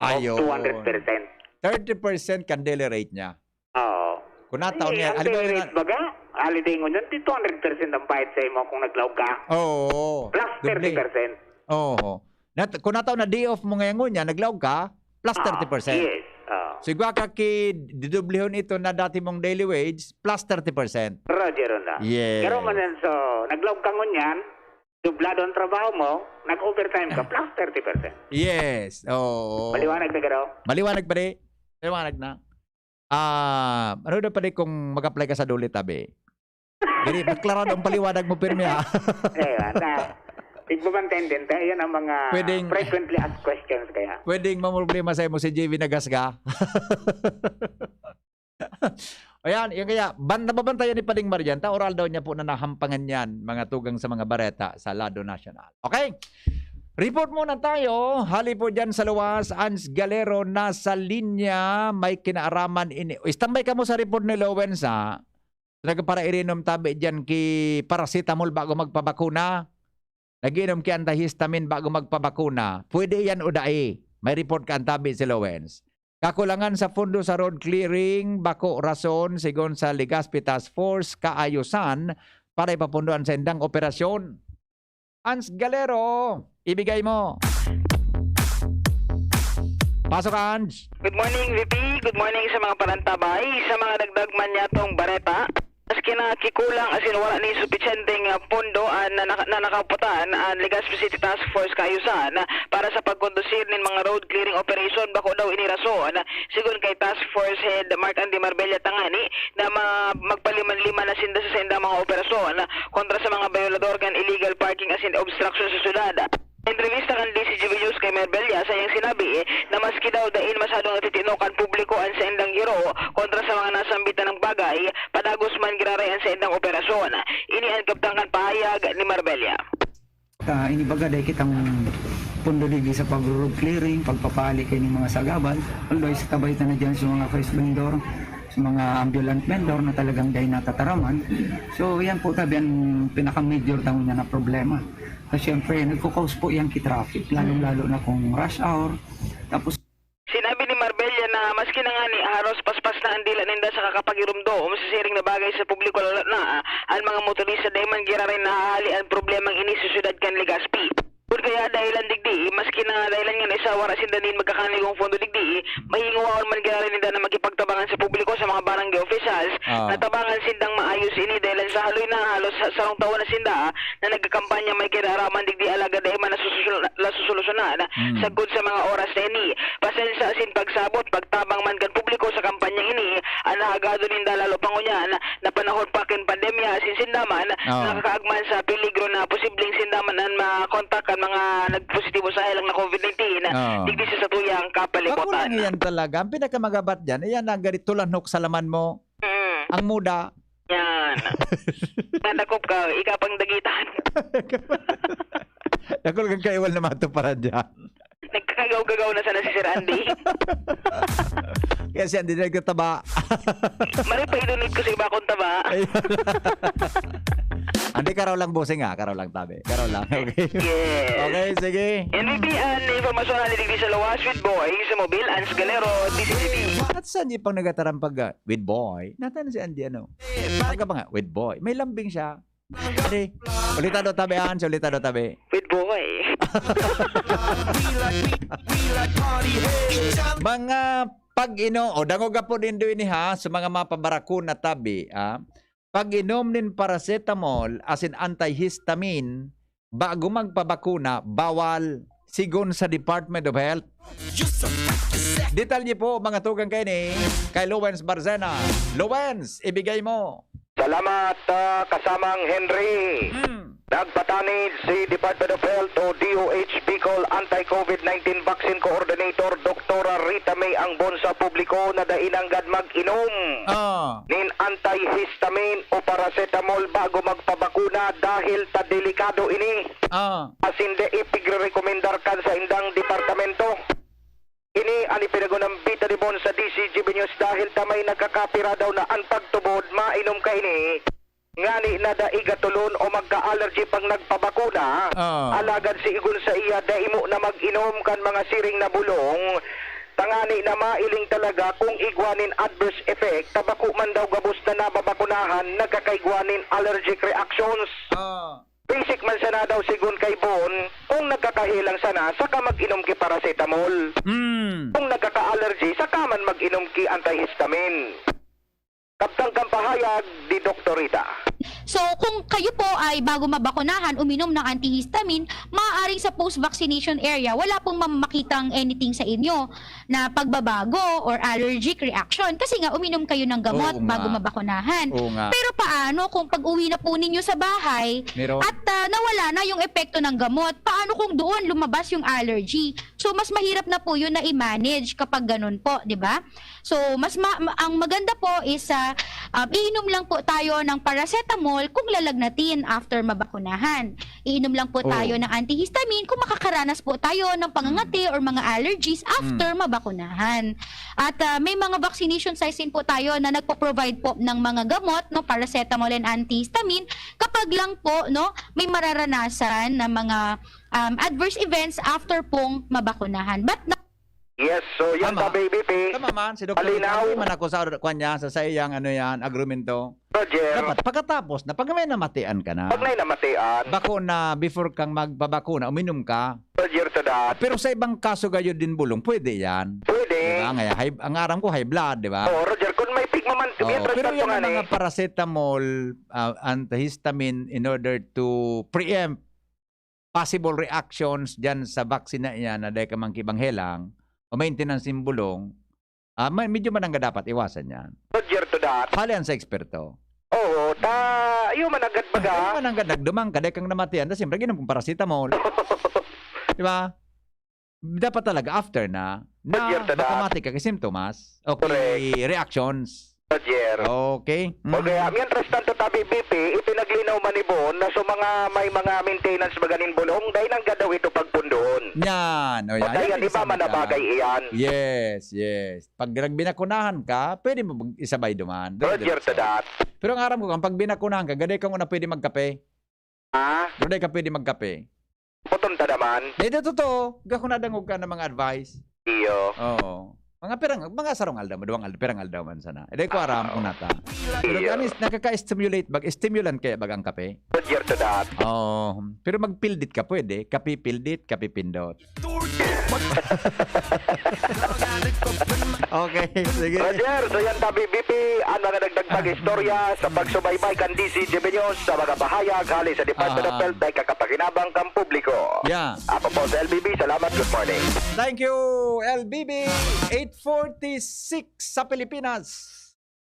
of Ayun. two hundred percent. Thirty percent kan daily rate niya. Oo. Kung nataon Eh, niya, ang halimbawa daily na rate baga, holiday ngunyan, di two hundred percent ang bayad sa imo kung naglaog ka. Oo. Plus Doble. thirty percent. Oo. Nat-, kung nataon na day off mo ngayon ngunyan, naglaog ka, plus Ah, thirty percent. yes. Ah. So, igwa ka ki didoblehon ito na dati mong daily wage, plus thirty percent. Roger na. Yes. Pero man yan, so, naglaog ka ngunyan, dublado ang trabaho mo, nag-overtime ka, plus thirty percent. Yes. Oo. Maliwanag na, Garo? Maliwanag, pare. Maliwanag na. Ah, ano daw, pare, kung mag-apply ka sa Dole, tabi? Gani, magklarado ang paliwanag mo, pirmi, ha? Eh, wala. Tigbabantayan din tayo. Yan ang mga Pwedeng frequently asked questions kaya. Pwedeng mamroblema sa imo si J V Nagasga. Ayan, yung kaya, ban-, nababantayan ni Pading Marian, ta oral daw niya po na nahampangan yan, mga tugang sa mga bareta sa lado nasyonal. Okay? Report muna tayo. Hali po dyan sa luwas, Ans Galero, nasa linya, may kinaaraman ini-, standby kamo sa report ni Lowens, ha? Nagparairinom tabi diyan ki paracetamol bago magpabakuna. Nag-inom ki antihistamine bago magpabakuna. Pwede yan o dai? May report ka antabi si Lowens. Kakulangan sa pondo sa road clearing, bako rason, sigon sa Legazpi Task Force, kaayusan para ipapundo an saindang operasyon. Ans Galero, ibigay mo. Pasok, Ans. Good morning, V P. Good morning sa mga parantabay. Sa mga dagdag man niyatong bareta, maski na kikulang asin wala nin supisyenteng, ah, pondo an na, na, na nakaputan an Legazpi City Task Force Kaayusan para sa pagkondusir nin mga road clearing operation, bako daw ini rason, sigon kay Task Force Head Mark Andy Marbella, tangani na ma-, magpaliman-liman na sinda sa saindang mga operasyon kontra sa mga bayolador kan illegal parking asin obstruction sa syudad. Entrevista kan D C G B News kay Marbella, sa iyang sinabi na maski daw dai masyadong natitino kan publiko an saindang giro kontra sa mga nasambitan ng bagay, padagos man giraray an saindang operasyon. Ini an kabtang kan pahayag ni Marbella. Ta, inibaga dai kitang pondo digdi sa pagro-road clearing, pagpapali kaining mga sagabal. Although, isa kabay ta na dyan sa mga fresh vendor, sa mga ambulant vendor na talagang dai natataraman. So, yan po tabi ang pinaka-major daw niya na problema. Kasi syempre, nagko-cause po yan ki traffic, lalong-lalo na kung rush hour. Tapos, Sinabi ni Marbella na maski na ngani haros paspas na an dila ninda sa kakapagiromdom sa siring na bagay sa publiko, lalo na an mga motorista, dai man giraray nahahali an problemang ini sa syudad kan Legazpi. Kun kaya dahilan digdi, maski na dahilan ngani sa wara sinda nin magkakanigong pondo digdi, mahinguwaon man giraray ninda na makipagtabangan sa publiko, sa mga barangay officials, Ah. na tabangan sindang maayos ini, dahilan sa haloy na halos sa sarong taon na sinda na nagkakampanya may kinaaraman digdi, alagad dai man nasususul-, nasusolusyonan Mm. sagkod sa mga oras na ini. Pasensya asin pagsabot, pagtabang man kan publiko sa kampanyang ini, an Hagado ninda lalo pa ngunyan na panahon pa kan pandemya, asin sinda man Oo. nakakaagman sa peligro na posibleng sinda man an makontak kan mga nagpositibo sa helang na COVID nineteen, Oo. digdi sa satuyang kapalibutan. Makulang iyan talaga. Ang pinakamagabat diyan, iyan na gari tulanhok sa laman mo. Mm. Ang muda. Yan. Nadakop ka, ika pang dagitan. Dakul kang kaiwal na matuparan diyan. Nagkakagaw-gagaw na sana si Sir Andy. Kaya si Andy nagtataba. Mari pa idunit ko sa iba akong taba. Ayun. Andy, karaw lang, bossing, ah. Karaw lang, tabi. Karaw lang, okay? Yes. Okay, sige. N B P, an informasyon na digdi sa lawas with Boy sa Mobil, Ans Galero, D C C B. At saan niyo pang nagataram pag, ah, with Boy? Natan si Andy, ano? Pagka ba nga, with Boy. May lambing siya. Adi, ulitado tabi, Hans, ulitado tabi. With Boy. Mga pag-inom, o, dangog po nindo ini, ha, sa mga mapabarakuna tabi, ha. Pag-inom nin paracetamol asin antihistamine bago magpabakuna, bawal, sigon sa Department of Health. Detalye po, mga tugang kaini, kay Lowens Barzena. Lowens, ibigay mo. Salamat, ah, kasamang Henry. Mm. Nagpatanid si Department of Health o D O H Bicol Anti-COVID nineteen Vaccine Coordinator, Doktora Rita May Angbon, sa publiko na dai nanggad mag-inom Ah. nin antihistamine o paracetamol bago magpabakuna dahil ta delikado ini. Ah. Asin dai pigrerekomendar kan saindang departamento. Ini an ipinagunambita ni Bon sa D C G B News dahil ta may nagkakapira daw na an pagtubod mainom kaini ngani na dai gatulon o magka-allergy pang nagpabakuna. Ah. Alagad si igon sa iya, dai mo na mag-inom kan mga siring na bulong, tangani na mailing talaga kung igwa nin adverse effect, ta bako man daw gabos na nababakunahan nagkakaigwa nin allergic reactions. Ah. Basic man sana daw, sigon kay Bon, kung nagkakahelang sana, saka mag-inom ki paracetamol. Mm. Kung nagkaka-allergy, saka man mag-inom ki antihistamine. Kabtang kan pahayag ni Doktor Rita. So, kung kayo po ay bago mabakunahan, uminom ng antihistamine, maaaring sa post-vaccination area, wala pong mam-, makitang anything sa inyo na pagbabago or allergic reaction. Kasi nga, uminom kayo ng gamot Oo nga. bago mabakunahan. Oo nga. Pero paano kung pag-uwi na po ninyo sa bahay Meron. at, ah, nawala na yung epekto ng gamot? Paano kung doon lumabas yung allergy? So, mas mahirap na po yun na i-manage kapag ganun po, di ba? So, mas ma-, ma-, ang maganda po is, ah, um, iinom lang po tayo ng paracetamol kung lalagnatin after mabakunahan. Iinom lang po Oo. tayo ng antihistamine kung makakaranas po tayo ng pangangati Mm. or mga allergies after Mm. mabakunahan. At, ah, may mga vaccination sites din po tayo na nagpo-provide po ng mga gamot, no, paracetamol and antihistamine, kapag lang po, no, may mararanasan na mga, um, adverse events after pong mabakunahan. But na- Yes, so yan Tama. pa, B B P. Tama man, si Doktor Malinaw. Ricardo man ako sa, kwan niya, sa, sa iyang, ano yan, agrumento. Roger. Dapat, pagkatapos na, pag may namatian ka na. Pag may namatian. Bako na before kang magpabakuna, uminom ka. Roger to that. Pero sa ibang kaso gayo din bulong, pwede yan. Pwede. Di ba? Ngayon, high, ang aram ko, high blood, di ba? Oo, Roger, kung may pigmaman, Oo, mientras pero tanto yan nga ang ni. mga paracetamol, ah, antihistamine in order to preempt possible reactions dyan sa vaccine na iyan na dahil ka man kibanghelang o maintenance yung bulong, ah, may, medyo manangga dapat iwasan yan. Roger to that. Hali yan sa eksperto. Oo, ta, iyo man agad baga. Ay, manangga, nagdumang ka, dahil kang namatian, tapos siyempre, ginom kong paracetamol. Di ba? Dapat talaga after na, na Roger to that. makamati ka kay symptoms o kay Correct. reactions. Roger. Okay. O kaya, Mm. mientras tanto, tabi, B P, ipinaglinaw man ni Bon na sa mga may mga maintenance baga nin bulong, dahil nang gadaw ito pagpundoon. Yan. O, O yan. kaya, Yan, di ba, isama ka. manabagay iyan? Yes, yes. Pag nagbinakunahan ka, pwede mo mag-, isabay duman. Roger to Diretso. that. Pero ang aram ko, kung pag binakunahan ka, gaday kang una pwede magkape. Ha? Gaday ka pwede magkape. Puton ta naman. Di, di, totoo. Gako nadangog ka ng mga advice. Iyo. Oo. Mga pirang, mga sarong aldaw, maduwang aldaw, pirang aldaw man sana. Eh, di ko aram Ah, kung nata. Pero iyo. Ganis, nakaka-stimulate, bag, stimulant kaya bag ang kape? Roger to that. Oo. Pero magpildit ka, pwede. Kape pildit, kape pindot. Okay, sige. Roger, so yan ta, B B P, ang mga nagdagdag Ah. istorya sa pagsubaybay kan D C G B News sa mga pahayag hali sa Department of Ah. Health na ikakapakinabang kang publiko. Yeah. Ako po sa L B B, salamat, good morning. Thank you, L B B. Eight forty-six sa Pilipinas.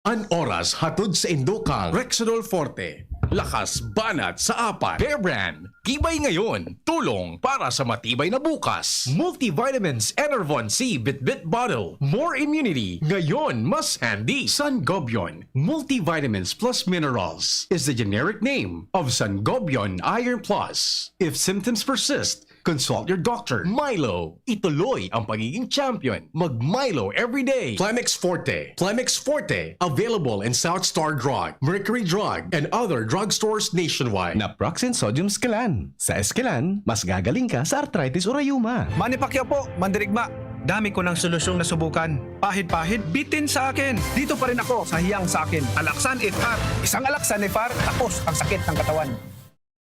An oras hatod sa indo kang Rexidol Forte. Lakas banat sa apat. Bear Brand. Tibay ngayon, tulong para sa matibay na bukas. Multivitamins Enervon C Bitbit Bottle. More immunity, ngayon mas handy. Sangobion Multivitamins Plus Minerals is the generic name of Sangobion Iron Plus. If symptoms persist, consult your doctor. Milo, ituloy ang pagiging champion. Mag Milo everyday. Plemex Forte. Plemex Forte, available in South Star Drug, Mercury Drug, and other drugstores nationwide. Naproxen Sodium Scalan. Sa Escalan, mas gagaling ka sa arthritis o rayuma. Manny Pacquiao po, mandirigma. Dami ko ng solusyong nasubukan. Pahid-pahid, bitin sa akin. Dito pa rin ako sa hiyang sa akin. Alaxan F R. Isang Alaxan F R, tapos ang sakit ng katawan.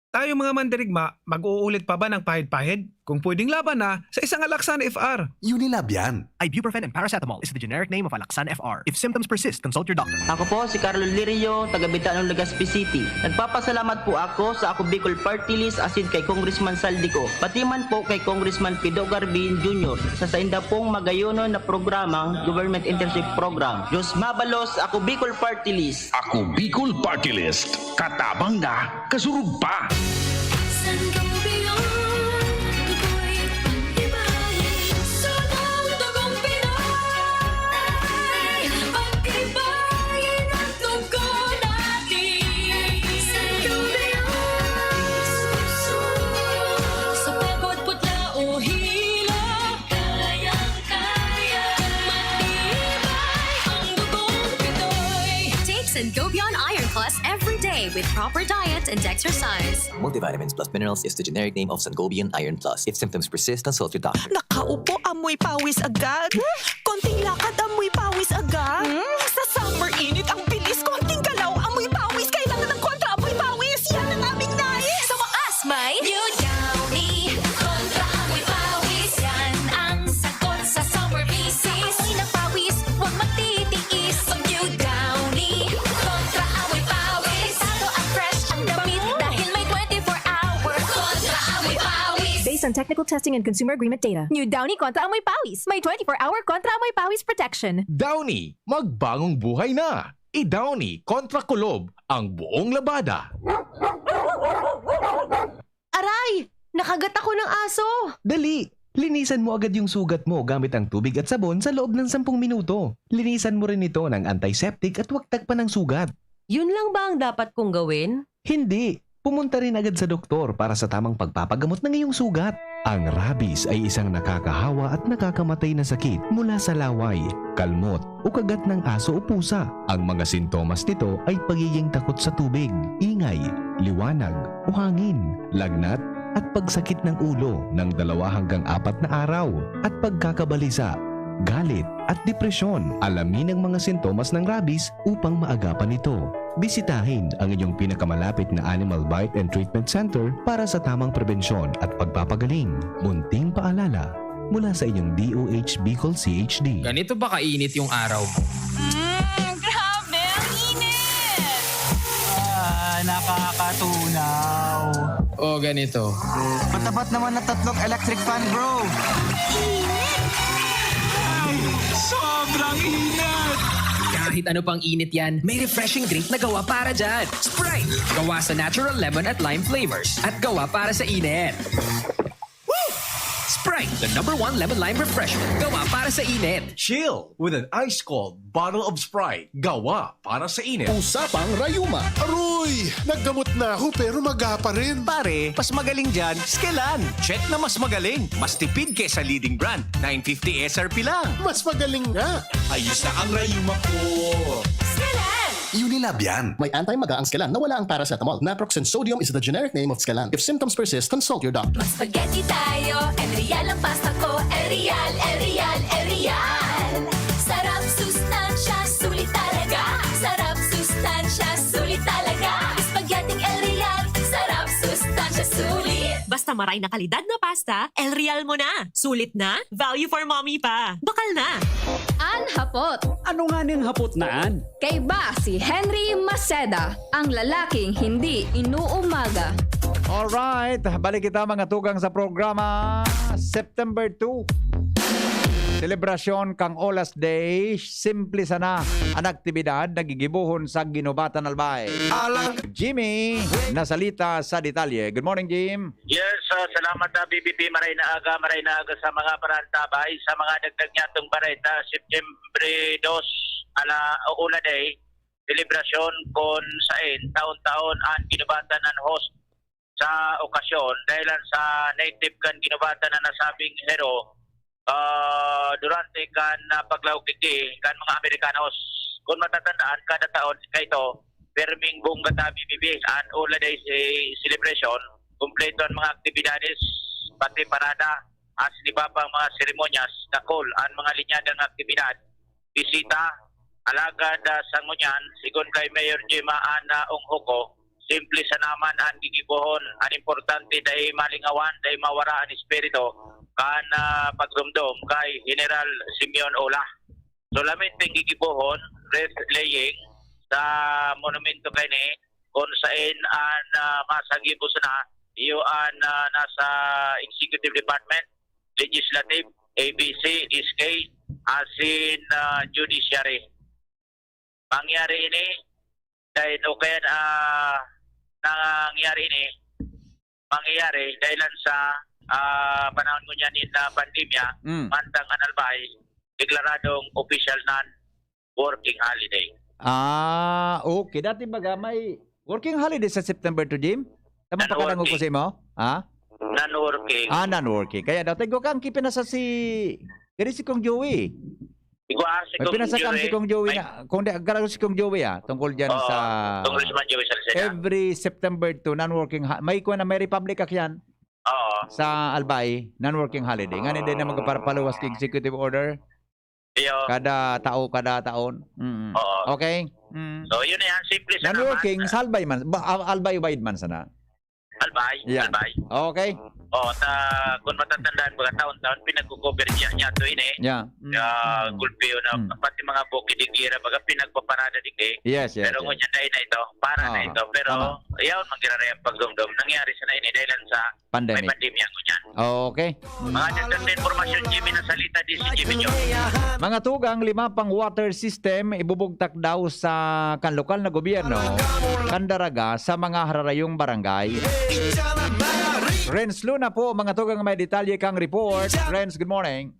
Tayo mga mandirigma, mag-uulit pa ba ng pahid-pahid? Kung pwedeng laban na, sa isang Alaxan F R. Unilab yan. Ibuprofen and paracetamol is the generic name of Alaxan F R. If symptoms persist, consult your doctor. Ako po si Carlo Lirio, taga Bitanon, Legazpi City. Nagpapasalamat po ako sa Ako Bicol Party List asin kay Congressman Saldico, pati man po kay Congressman Pido Garbin Junior sa sainda pong magayonon na programang Government Internship Program. Diyos mabalos, Ako Bicol Party List. Ako Bicol Party List. Katabang na, kasurog pa. Sangobion, dugoy, pag-ibahin, sunang dugong Pinoy. Pag-ibahin ang dugo natin. Sangobion, sa pagod, putla o hilo, kayang-kaya. Matibay ang dugong Pinoy. Take Sangobion Iron Plus every day with proper diet and exercise. Multivitamins plus minerals is the generic name of Sangobion Iron Plus. If symptoms persist, consult your doctor. Nakaupo, amoy pawis agad. Konting lakad, amoy pawis agad. Hmm? Sa summer init, ang bilis. Konting galaw, amoy pawis. Kailangan ng kontra amoy pawis. Yan ang aming nais. Sa wakas, may New Downy Kontra Amoy Pawis. Yan ang sagot sa summer misis. Amoy ng pawis, huwag magtitiis. Mag New Downy Kontra Amoy Pawis. Delikado at fresh ang damit dahil may twenty-four hour Kontra Amoy Pawis. Based on technical testing and consumer agreement data. New Downy Kontra Amoy Pawis. May twenty-four hour Kontra Amoy Pawis protection. Downy, magbagong buhay na! I-Downy kontra kulob ang buong labada. Aray! Nakagat ako ng aso! Dali! Linisan mo agad yung sugat mo gamit ang tubig at sabon sa loob ng sampung minuto. Linisan mo rin ito ng antiseptic at huwag tagpan ng sugat. Yun lang ba ang dapat kong gawin? Hindi! Pumunta rin agad sa doktor para sa tamang pagpapagamot ng iyong sugat. Ang rabies ay isang nakakahawa at nakakamatay na sakit mula sa laway, kalmot, o kagat ng aso o pusa. Ang mga sintomas nito ay pagiging takot sa tubig, ingay, liwanag, o hangin, lagnat, at pagsakit ng ulo ng dalawa hanggang apat na araw, at pagkakabalisa, galit, at depresyon. Alamin ang mga sintomas ng rabies upang maagapan ito. Bisitahin ang inyong pinakamalapit na Animal Bite and Treatment Center para sa tamang prebensyon at pagpapagaling. Munting paalala mula sa inyong D O H Bicol C H D. Ganito ba kainit yung araw mo? Mm, grabe, ang init! Ah, nakakatunaw. O, ganito. Matapat naman na tatlong electric fan, bro. Ay, sobrang init! Kahit ano pang init yan, may refreshing drink na gawa para dyan. Sprite! Gawa sa natural lemon at lime flavors. At gawa para sa init. Sprite, the number one lemon lime refreshment. Gawa para sa init. Chill with an ice cold bottle of Sprite. Gawa para sa init. Usapang rayuma. Aroy! Naggamot na ako pero maga pa rin. Pare, mas magaling dyan, Skelan. Check na mas magaling. Mas tipid kesa leading brand. Nine fifty S R P lang. Mas magaling nga. Ayos na ang rayuma ko. Skelan! Unilab yan. May anti-maga ang Skelan na wala ang paracetamol. Naproxen sodium is the generic name of Skelan. If symptoms persist, consult your doctor. Mag-spaghetti tayo, El Real ang pasta ko. El Real, El Real, El Real. Sarap, sustansya, sulit talaga. Sarap, sustansya, sulit talaga. Spaghetti El Real, sarap, sustansya, sulit. Basta maray na kalidad na pasta, El Real mo na. Sulit na, value for mommy pa. Bakal na. An hapot. Ano nga ning hapot na an? Kaiba si Henry Maceda, ang lalaking hindi inuumaga. Alright, balik kita mga tugang sa programa September two. Selebrasyon kan Olas Day, simple sana an aktibidad na gigibohon sa Guinobatan, Albay. Alang Jimmy Nasalita sa detalye. Good morning, Jim. Yes, ah, salamat, ah, B B P. Maray na aga, maray na aga sa mga parantabay. Sa mga dagdag niyatong bareta, September dos, ala, o Olas Day, selebrasyon kun sain taon-taon an Guinobatan an host sa okasyon, dahilan sa naitib kan Guinobatan na nasabing hero, ah, durante kan, ah, paglaog digdi kan mga Amerikanos. Kun matatandaan, kada taon kaito, pirming bongga ta B B P an Olas Day ce-, celebration, kumpleto an mga aktibidades, pati parada, asin iba pang mga seremonyas, dakul an mga linyadang aktibidad, bisita, alagad, ah, sa ngunyan, sigon kay Mayor Gemma Ana Onghoco, simple sana man an gigibohon. An importante, dai malingawan, dai mawara an espiritu kan, ah, pagdumdom kay General Simeon Ola. Solamente gigibohon, wreath laying sa monumento kaini, kun sain an, ah, masagibo sana, iyo an, ah, nasa executive department, legislative, A B C, S K, asin, ah, judiciary. Mangyari ini, dahil, o kaya, ah, nangyari ini, mangyayari dahilan sa, ah, panahon ngunyan nin, ah, pandemya, Mm. mantang an Albay, deklaradong official non-working holiday. Ah, okay. Dati baga may working holiday sa September two, Jim? Tama pa ka Nag-working. Nang ukusin mo? Ha? Non-working. Ah, non-working. Kaya daw, tayo kang kipinasa si, kaya si Kong Joey. Igwa si May Kong pinasa kang Joey. Si Kong Joey May na, kung di, garo si Kong Joey, ah, tungkol dyan Oo, sa Congressman Joey Salceda. Every September two, non-working, ha-, may kuwan na, may Republic Act yan Oo. Sa Albay, non-working holiday. Nga, hindi na magpapaluwas ki executive order. Iyo. Kada tao, kada taon. Mm. Oo. Okay? Mm. So, yun na yan. Simple sana Non-working, man. Sa Albay man. Ba, Al-, Albay wide man sana. Albay, Yeah. Albay. Okay. Oh, ta, kung matatandaan, mga taon-taon, pinagko-cover niya, niya to ini. Yeah. Mm, Kaya mm. Gulpio na, Mm. pati mga bukid, igira, baga pinagpaparada digdi. Yes, yes, Pero yes. Ngunyan, dahil na ito, para na Ah, ito. Pero, tama. Yaon, manggiraray ang pagdumdum. Nangyari sa na ini, dahil lang sa Pandemic. May pandemya, ngunyan. Okay. Mga dagdag na impormasyon, Jimmy Nasalita, D C Jimmy Jones. Mga tugang, lima pang water system, ibubugtak daw sa kan lokal na gobyerno, kan Daraga, sa mga hararayong barangay. Renz Luna po, mga tugang, may detalye kang report. Renz, good morning.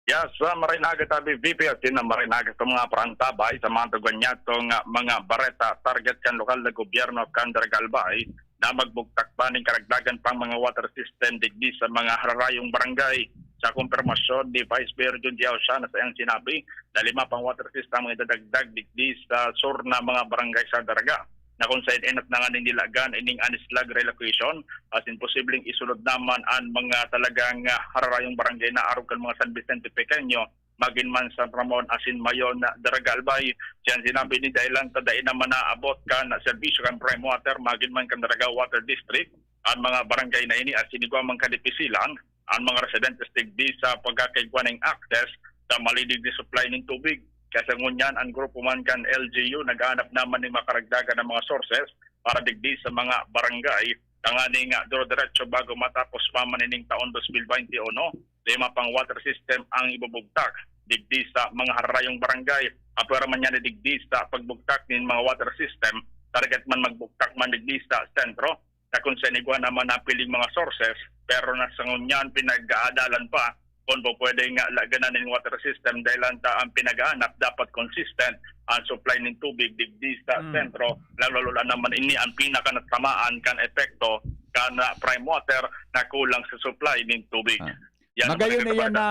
Yes, sa Maray na Aga Tabi V P at din ang Maray na Aga sa mga parantabay sa mga tugan niya, itong, ah, mga bareta, target kan lokal na gobyerno kan Daraga, Albay, na magbugtak pa ning karagdagan pang mga water system digdi sa mga hararayong barangay. Sa kumpirmasyon ni Vice Mayor Junji Ausian na sa iyang sinabi na lima pang water system ang idadagdag digdi sa sur na mga barangay sa Daraga, na kung saan enot na nga ning nilagan ining an-snag relocation, asin posibleng isunod naman an mga talagang, ah, hararayong barangay na arog kan mga San Vicente Pequeño, magin man San Ramon asin Mayon na Daraga, Albay. Siyan sinabi ni dahilan ta dai naman naabot kan serbisyo kan Prime Water, magin man kan Daraga Water District, an mga barangay na ini asin igwa man kadipisilan an mga residentes digdi sa pagkakaigwa ning access sa malidig na supply nin tubig. Kaya sa ngunyan, an grupo man kan L G U naghahanap naman ning makaragdagan na mga sources para digdi sa mga barangay, tanganing duro-diretso bago matapos pa man ining taon dos mil baynte uno, lima pang water system ang ibubugtak digdi sa mga hararayong barangay. Apwera man niya digdi sa pagbugtak nin mga water system, target man magbugtak man digdi sa sentro, na kung saan igwa naman napiling mga sources, pero na sa ngunyan pinag-aadalan pa kung po pwede nga laganan nin water system, dahil ang, ang pinag-aanap dapat consistent ang supply nin tubig digdi sa Mm. sentro, lalo-lalo na naman ini ang pinakanatamaan kan epekto kan, ah, Prime Water na kulang sa supply nin tubig. Ah. Yan ang Magayon na magandang yan balita. Na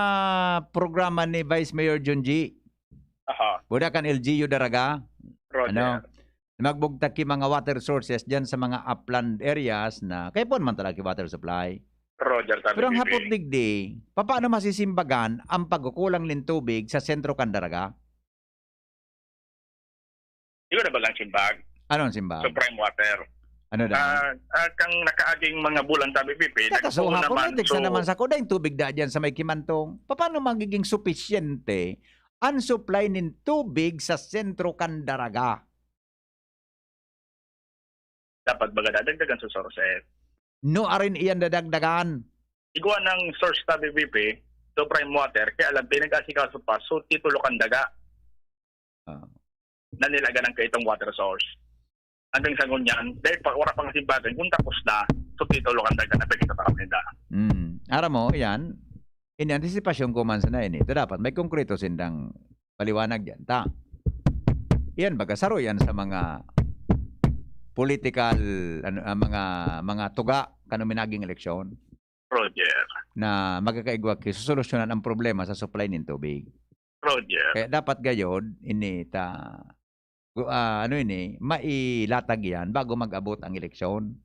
programa ni Vice Mayor Junji. Aha. Buda kan L G U Daraga. Roger. Ano? Magbugtak ki mga water sources dyan sa mga upland areas na kaya po naman talaga ki water supply. Roger, sabi Pero ang ni hapot Bing. Digdi, papaano masisimbagan ang pagkukulang nin tubig sa sentro kan Daraga? Di ko na bagang simbag. Anong simbag? Supreme Water. Ano daw? Ah, ah, kang nakaaging mga bulan, sabi, Pipi, Teka, so, nagpuon hapon naman, may tigsa so naman sa kuda yung tubig da dyan sa may Kimantong. Paano magiging supisyente ang supply nin tubig sa sentro kan Daraga? Dapat baga dadagdagan sa sources. No, arin iyan dadagdagan. Igwa ng source, sabi, Pipi, sobra yung water, kaya lang pinag-asikaso pa, so titulo kan daga Ah. na nilaga ng kaitong water source. Hanggang sa ngunyan, dahil pa, wala pang simbagan, kung tapos na, so titulo kan daga na pinagtatapos nila. Mm. Aram mo, yan, in anticipation ko man sana ini. Ito dapat, may konkreto sindang paliwanag yan. Ta, yan, baga saro yan sa mga political, ano, ah, mga, mga tuga, kan minaging eleksyon Roger. na magkakaigwa ki-, susolusyonan ang problema sa supply nin tubig. Roger. Kaya dapat gayod, ini ta, gu-, ah, ano ini, mailatag yan bago mag-abot ang eleksyon.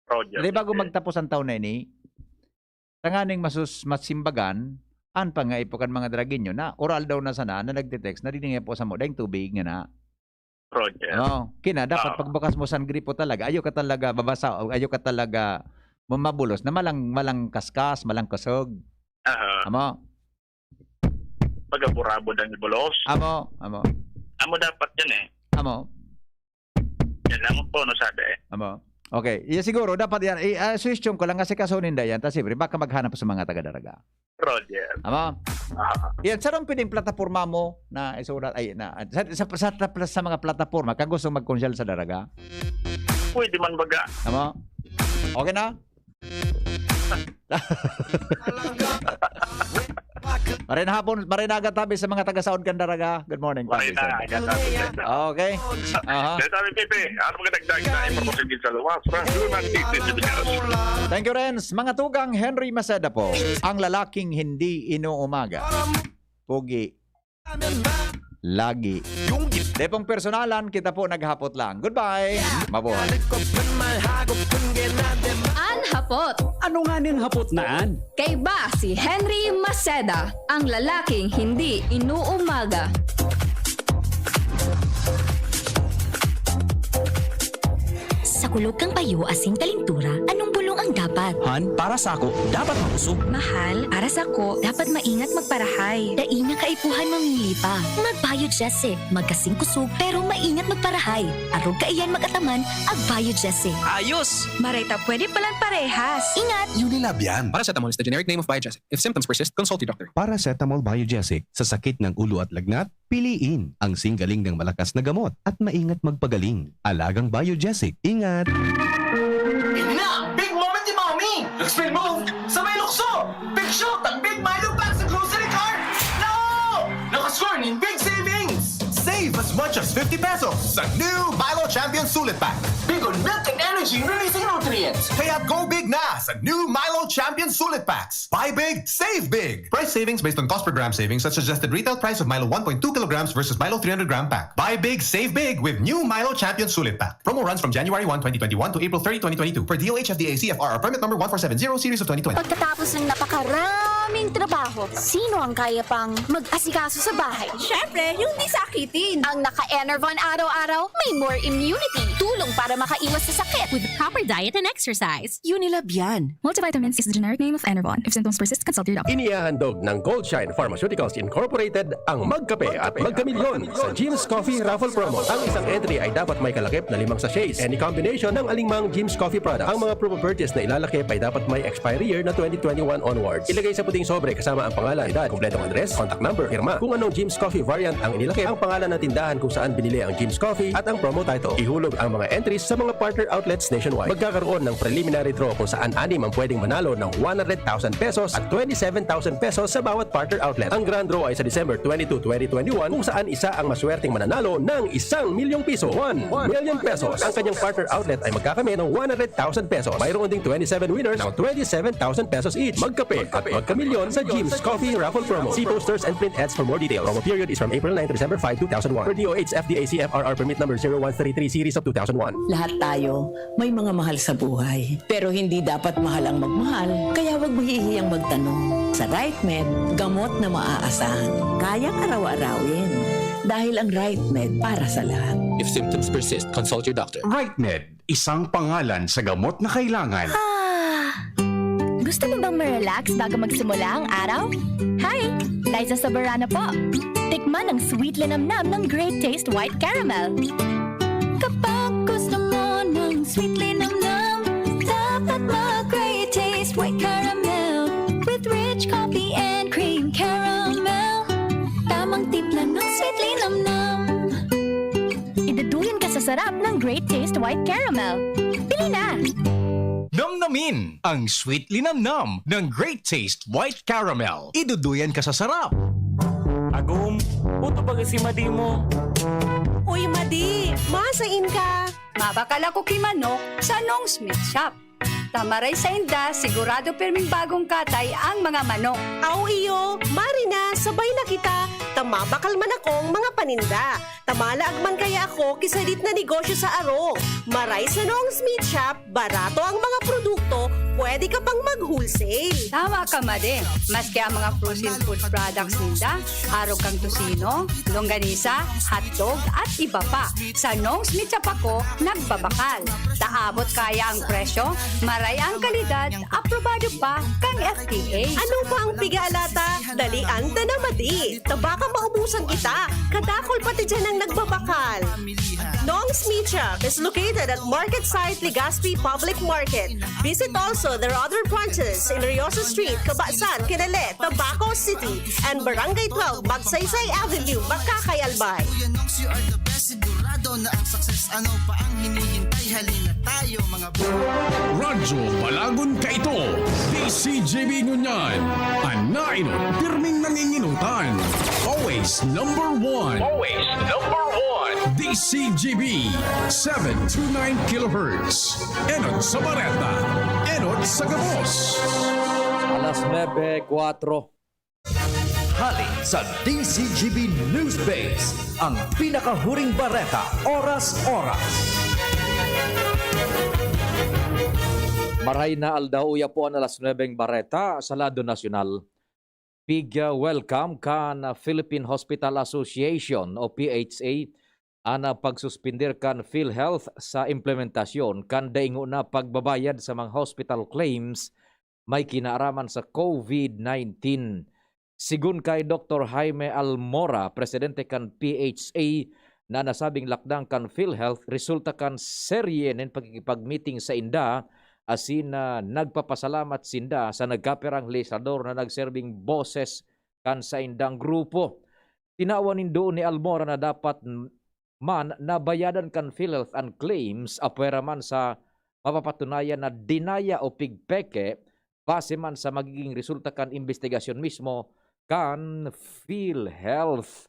Roger. Dahil bago Pepe. magtapos ang taon na ini, tanganing masus-, masimbagan, an pangaipo kan mga Dragueño na oral daw na sana na nagte-text na diningin po sa mo, daing tubig nga na. Roger. Ano? Kina, dapat Oo. pagbukas mo san gripo talaga, ayaw ka talaga babasa, o ayaw ka talaga mamabulos na malang, malang kaskas, malang kusog. Aha. Amo? Pag-aburabod ang ibulos. Amo, amo. Amo dapat yan eh. Amo. Yan lang po, no, sabi eh. Amo. Okay. Iya siguro, dapat yan. I-, ah, suggestion ko lang, asikasuhin ninda yan. Tas siyempre, baka maghanap sa mga taga-Daraga. Roger. Amo? Ah. Yan, sarong pining plataporma mo na isulat, ay, na, sa, sa, sa, sa mga plataporma, ka gusto magkonsel sa Daraga? Pwede man baga. Amo? Okay na? Maray na hapon, maray na aga tabi sa mga taga-Saud kan Daraga. Good morning, Maray Pablo na Saud. aga tabi, sir. Okay. Aha. Sir, sabi, Pepe, ano mga dagdag na impormasyon din sa luwas? From Luna, Tito Sibigas. Thank you, Renz. Mga tugang, Henry Maceda po, ang lalaking hindi inuumaga. Pogi. Lagi. Dai pong personalan, kita po naghapot lang. Goodbye. Mabuhay. An hapot. Ano nga ning hapot na an? Kaiba si Henry Maceda, ang lalaking hindi inuumaga. Sa kulog kan payo asin kalintura, anong bulong ang dapat? Han, para sako, dapat makusog. Mahal, para sako, dapat maingat magparahay. Dai na kaipuhan mamili pa. Mag-Biogesic, magkasing kusog, pero maingat magparahay. Arog kaiyan mag-ataman, ag-Biogesic. Ayos! Maray ta pwede palan parehas. Ingat! Unilab yan. Paracetamol is the generic name of Biogesic. If symptoms persist, consult your doctor. Paracetamol Biogesic sa sakit ng ulo at lagnat, piliin ang singgaling ng malakas na gamot at maingat magpagaling. Alagang Biogesic. Ingat! Ini na! Big moment ni Mommy! Nag-spin move sa may lukso! Big shot ang Big Milo Pack sa grocery cart! No! Nakascore nin big savings! Save as much as fifty pesos sa new Milo Champion Sulit Pack. Big on milk and energy releasing nutrients! Kaya go big na sa new Milo Champion Sulit Packs. Buy big, save big! Price savings based on cost per gram savings at suggested retail price of Milo one point two kilograms versus Milo three hundred gram pack. Buy big, save big with new Milo Champion Sulit Pack. Promo runs from January one, twenty twenty-one to April thirty, twenty twenty-two, per D O H F D A C F R R permit number one four seven zero series of twenty twenty. Pagkatapos ng napakaraming trabaho, sino ang kaya pang mag-asikaso sa bahay? Siyempre, yung di sakitin. Ang naka-Enervon araw-araw, may more immunity. Tulong para makaiwas sa sakit. With proper diet and exercise. Unilab yan. Multivitamins is the generic name of Enervon. If symptoms persist, consult your doctor. Inihahandog ng Goldshine Pharmaceuticals Incorporated ang Magkape at Magkamilyon sa Jim's Coffee Raffle Promo. Ang isang entry ay dapat may kalakip na limang sachets, any combination ng alingmang Jim's Coffee products. Ang mga proof of purchase na ilalakip ay dapat may expiry year na twenty twenty-one onwards. Ilagay sa puting sobre kasama ang pangalan, edad, kompletong address, contact number, pirma. Kung anong Jim's Coffee variant ang inilakip, ang pangalan ng tindahan kung saan binili ang Jim's Coffee at ang promo title. Ihulog ang mga entries sa mga partner outlets nationwide. Magkakaroon ng preliminary draw kung saan anim ang pwedeng manalo ng one hundred thousand pesos at twenty-seven thousand pesos sa bawat partner outlet. Ang grand draw ay sa December twenty-two, twenty twenty-one, kung saan isa ang maswerteng mananalo ng isang milyong piso, one million pesos. Ang kanyang partner outlet ay magkakamit ng one hundred thousand pesos. Mayroon ding twenty-seven winners ng twenty-seven thousand pesos each. Magkape at magkamilyon sa Jim's Coffee Raffle Promo. See posters and print ads for more details. Promo period is from April nine to December five, two thousand one. Per D O H F D A C F R R permit number zero one three three series of two thousand one. Lahat tayo may mga mahal sa buhay. Pero hindi dapat mahal ang magmahal, kaya huwag mahihiyang magtanong. Sa RightMed, gamot na maaasahan. Kayang araw-arawin. Dahil ang RightMed para sa lahat. If symptoms persist, consult your doctor. RightMed, isang pangalan sa gamot na kailangan. Ah! Gusto mo bang ma-relax bago magsimula ang araw? Hi! Liza Soberano po. Tikman ang sweet linamnam ng Great Taste White Caramel. Kapag gusto mo ng sweet linamnam, dapat mag-Great Taste White Caramel with rich coffee and cream. Caramel, tamang timpla ng sweet linamnam. Iduduyan ka sa sarap ng Great Taste White Caramel. Bili na! Namnamin ang sweet linamnam ng Great Taste White Caramel. Iduduyan ka sa sarap. Agum, puto baga si Madi mo. Uy, Madi, masain ka? Mabakal ako ki manok sa Nong's Meat Shop. Ta maray sainda, sigurado pirming bagong katay ang mga manok. Aw iyo, mari na, sabay na kita, ta mabakal man akong mga paninda. Ta malaag man kaya ako ki sadit na negosyo sa arog. Maray sa Nong's Meat Shop, barato ang mga produkto, pwede ka pang mag-wholesale. Tama ka, Madi. Maski ang mga frozen food products ninda, arog kan tocino, longganisa, hotdog, at iba pa. Sa Nong's Meat Shop ako nagbabakal. Ta abot kaya ang presyo, maray ang kalidad, aprobado pa kan F D A. Ano pa ang pigalata? Dalian ta na, Madi. Ta baka maubusan kita. Kadakul pati diyan ang nagbabakal. Nong's Meat Shop is located at Market Site Legazpi Public Market. Visit also their other branches in Riosa Street, Cabasan, Kinale, Tabaco City, and Barangay twelve, Magsaysay Avenue, Makakay, Albay. Kuya Nongs, you are the best. Sigurado na ang success. Ano pa ang hinihintay? Halina tayo, mga bro. Radyo Balagon kaito, D C G B ngunyan. An naenot, pirming nanginginutan. Always number one. Always number one. D C G B, seven two nine kilohertz. Enot sa bareta, enot sa gabos. Alas nuebe kuwatro. Hali sa D C G B News Base, ang pinakahuring bareta, oras-oras. Maray na aldaw, uya po an alas nuebeng bareta sa lado nasyonal. Pig-welcome kan Philippine Hospital Association o P H A an pagsuspender kan PhilHealth sa implementasyon kan daingo na pagbabayad sa mga hospital claims may kinaaraman sa COVID nineteen. Sigon kay Doktor Jaime Almora, presidente kan P H A, na nasabing lakdang kan PhilHealth resulta kan serye nin pakikipagmiting sainda, asin na nagpapasalamat sinda sa nagkapirang lehislador na nagserbing boses kan saindang grupo. Tinawan nin duon ni Almora na dapat man na bayadan kan PhilHealth an claims, apwera man sa mapapatunayan na dinaya o pigpeke, base man sa magiging resulta kan imbestigasyon mismo kan PhilHealth.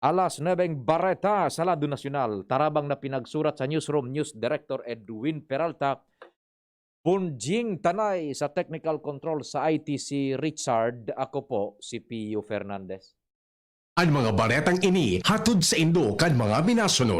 Alas nuebeng bareta sa lado nasyonal, tarabang na pinagsurat sa newsroom, News Director Edwin Peralta, Bonjing Tanay sa technical control sa I T si Richard. Ako po si Pio Fernandez. An mga baretang ini hatod saindo kan mga minasunod.